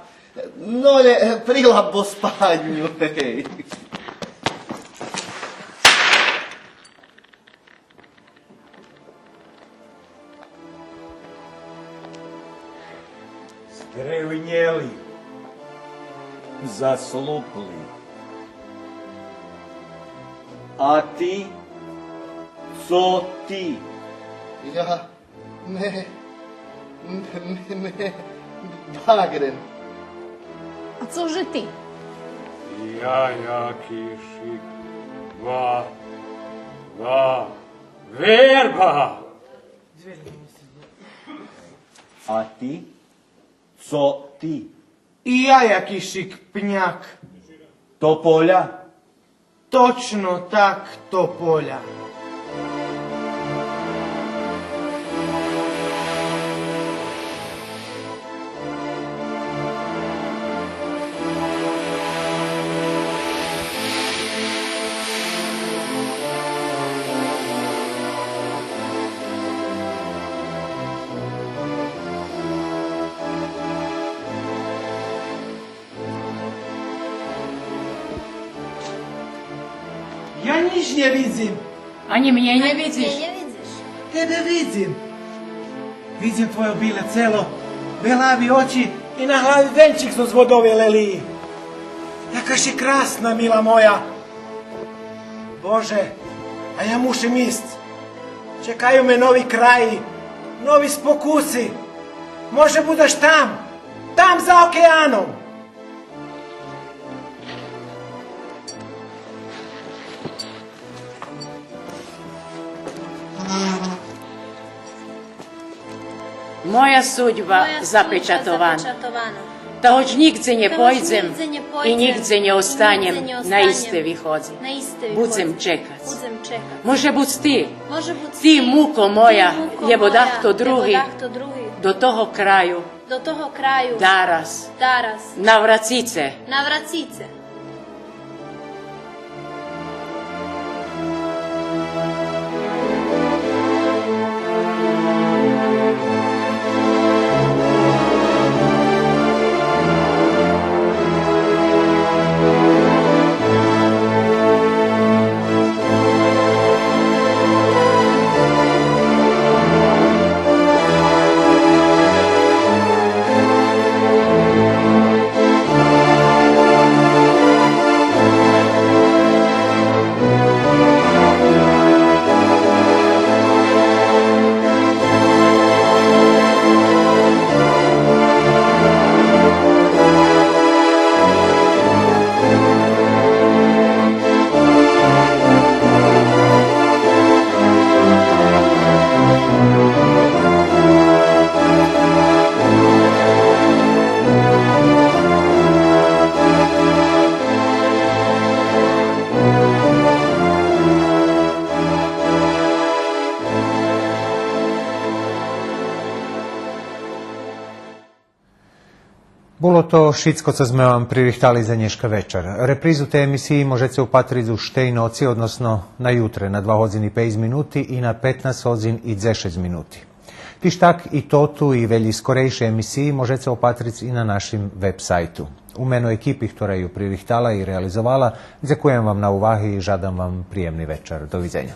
Но, е, прилап, бо спадню. Здревнєли, заслупли. А ти? Цо ти? Я Ме, ме, ме, багрен. А цо же ти? Я якишик ва, ва, верба. А ти? Цо ти? И я якишик пняк. Тополя? Точно так, тополя. Я нїч нє видзим. Анї мнє нє видзиш? Тебе видзим. Видзим твойо биле цело, белави очи и на глави венчик зоз водовей лелиї. Яка ши красна, мила моя. Боже, а я мушим исц. Чекаю ме нови краї, нови спокуси. Може будзеш там, там за океаном. Моя судьба запечатована. Та гоч нїґдзе нє пойдзем и нїґдзе нє останєм, наисце виходзи. Будзем чекац. Може буц ти, ти, муко моя, лєбо дахто други, до того краю, до того краю, дараз, дараз, наврацице. Наврацице. Було то шицко цо зме вам пририхтали за нєшка вечар. Репризу тей емисиї можеце упатриц уж тей ноци, односно на ютре на два годзин и пейц минути и на петнац годзин и дзешец минути. Тиж так и тоту и велї скорейши емисиї можеце опатриц и на нашим веб-сайту. У мено екипи хтора ю пририхтала и реализовала, дзекуєм вам на уваги и жадам вам приємни вечар. До видзеня.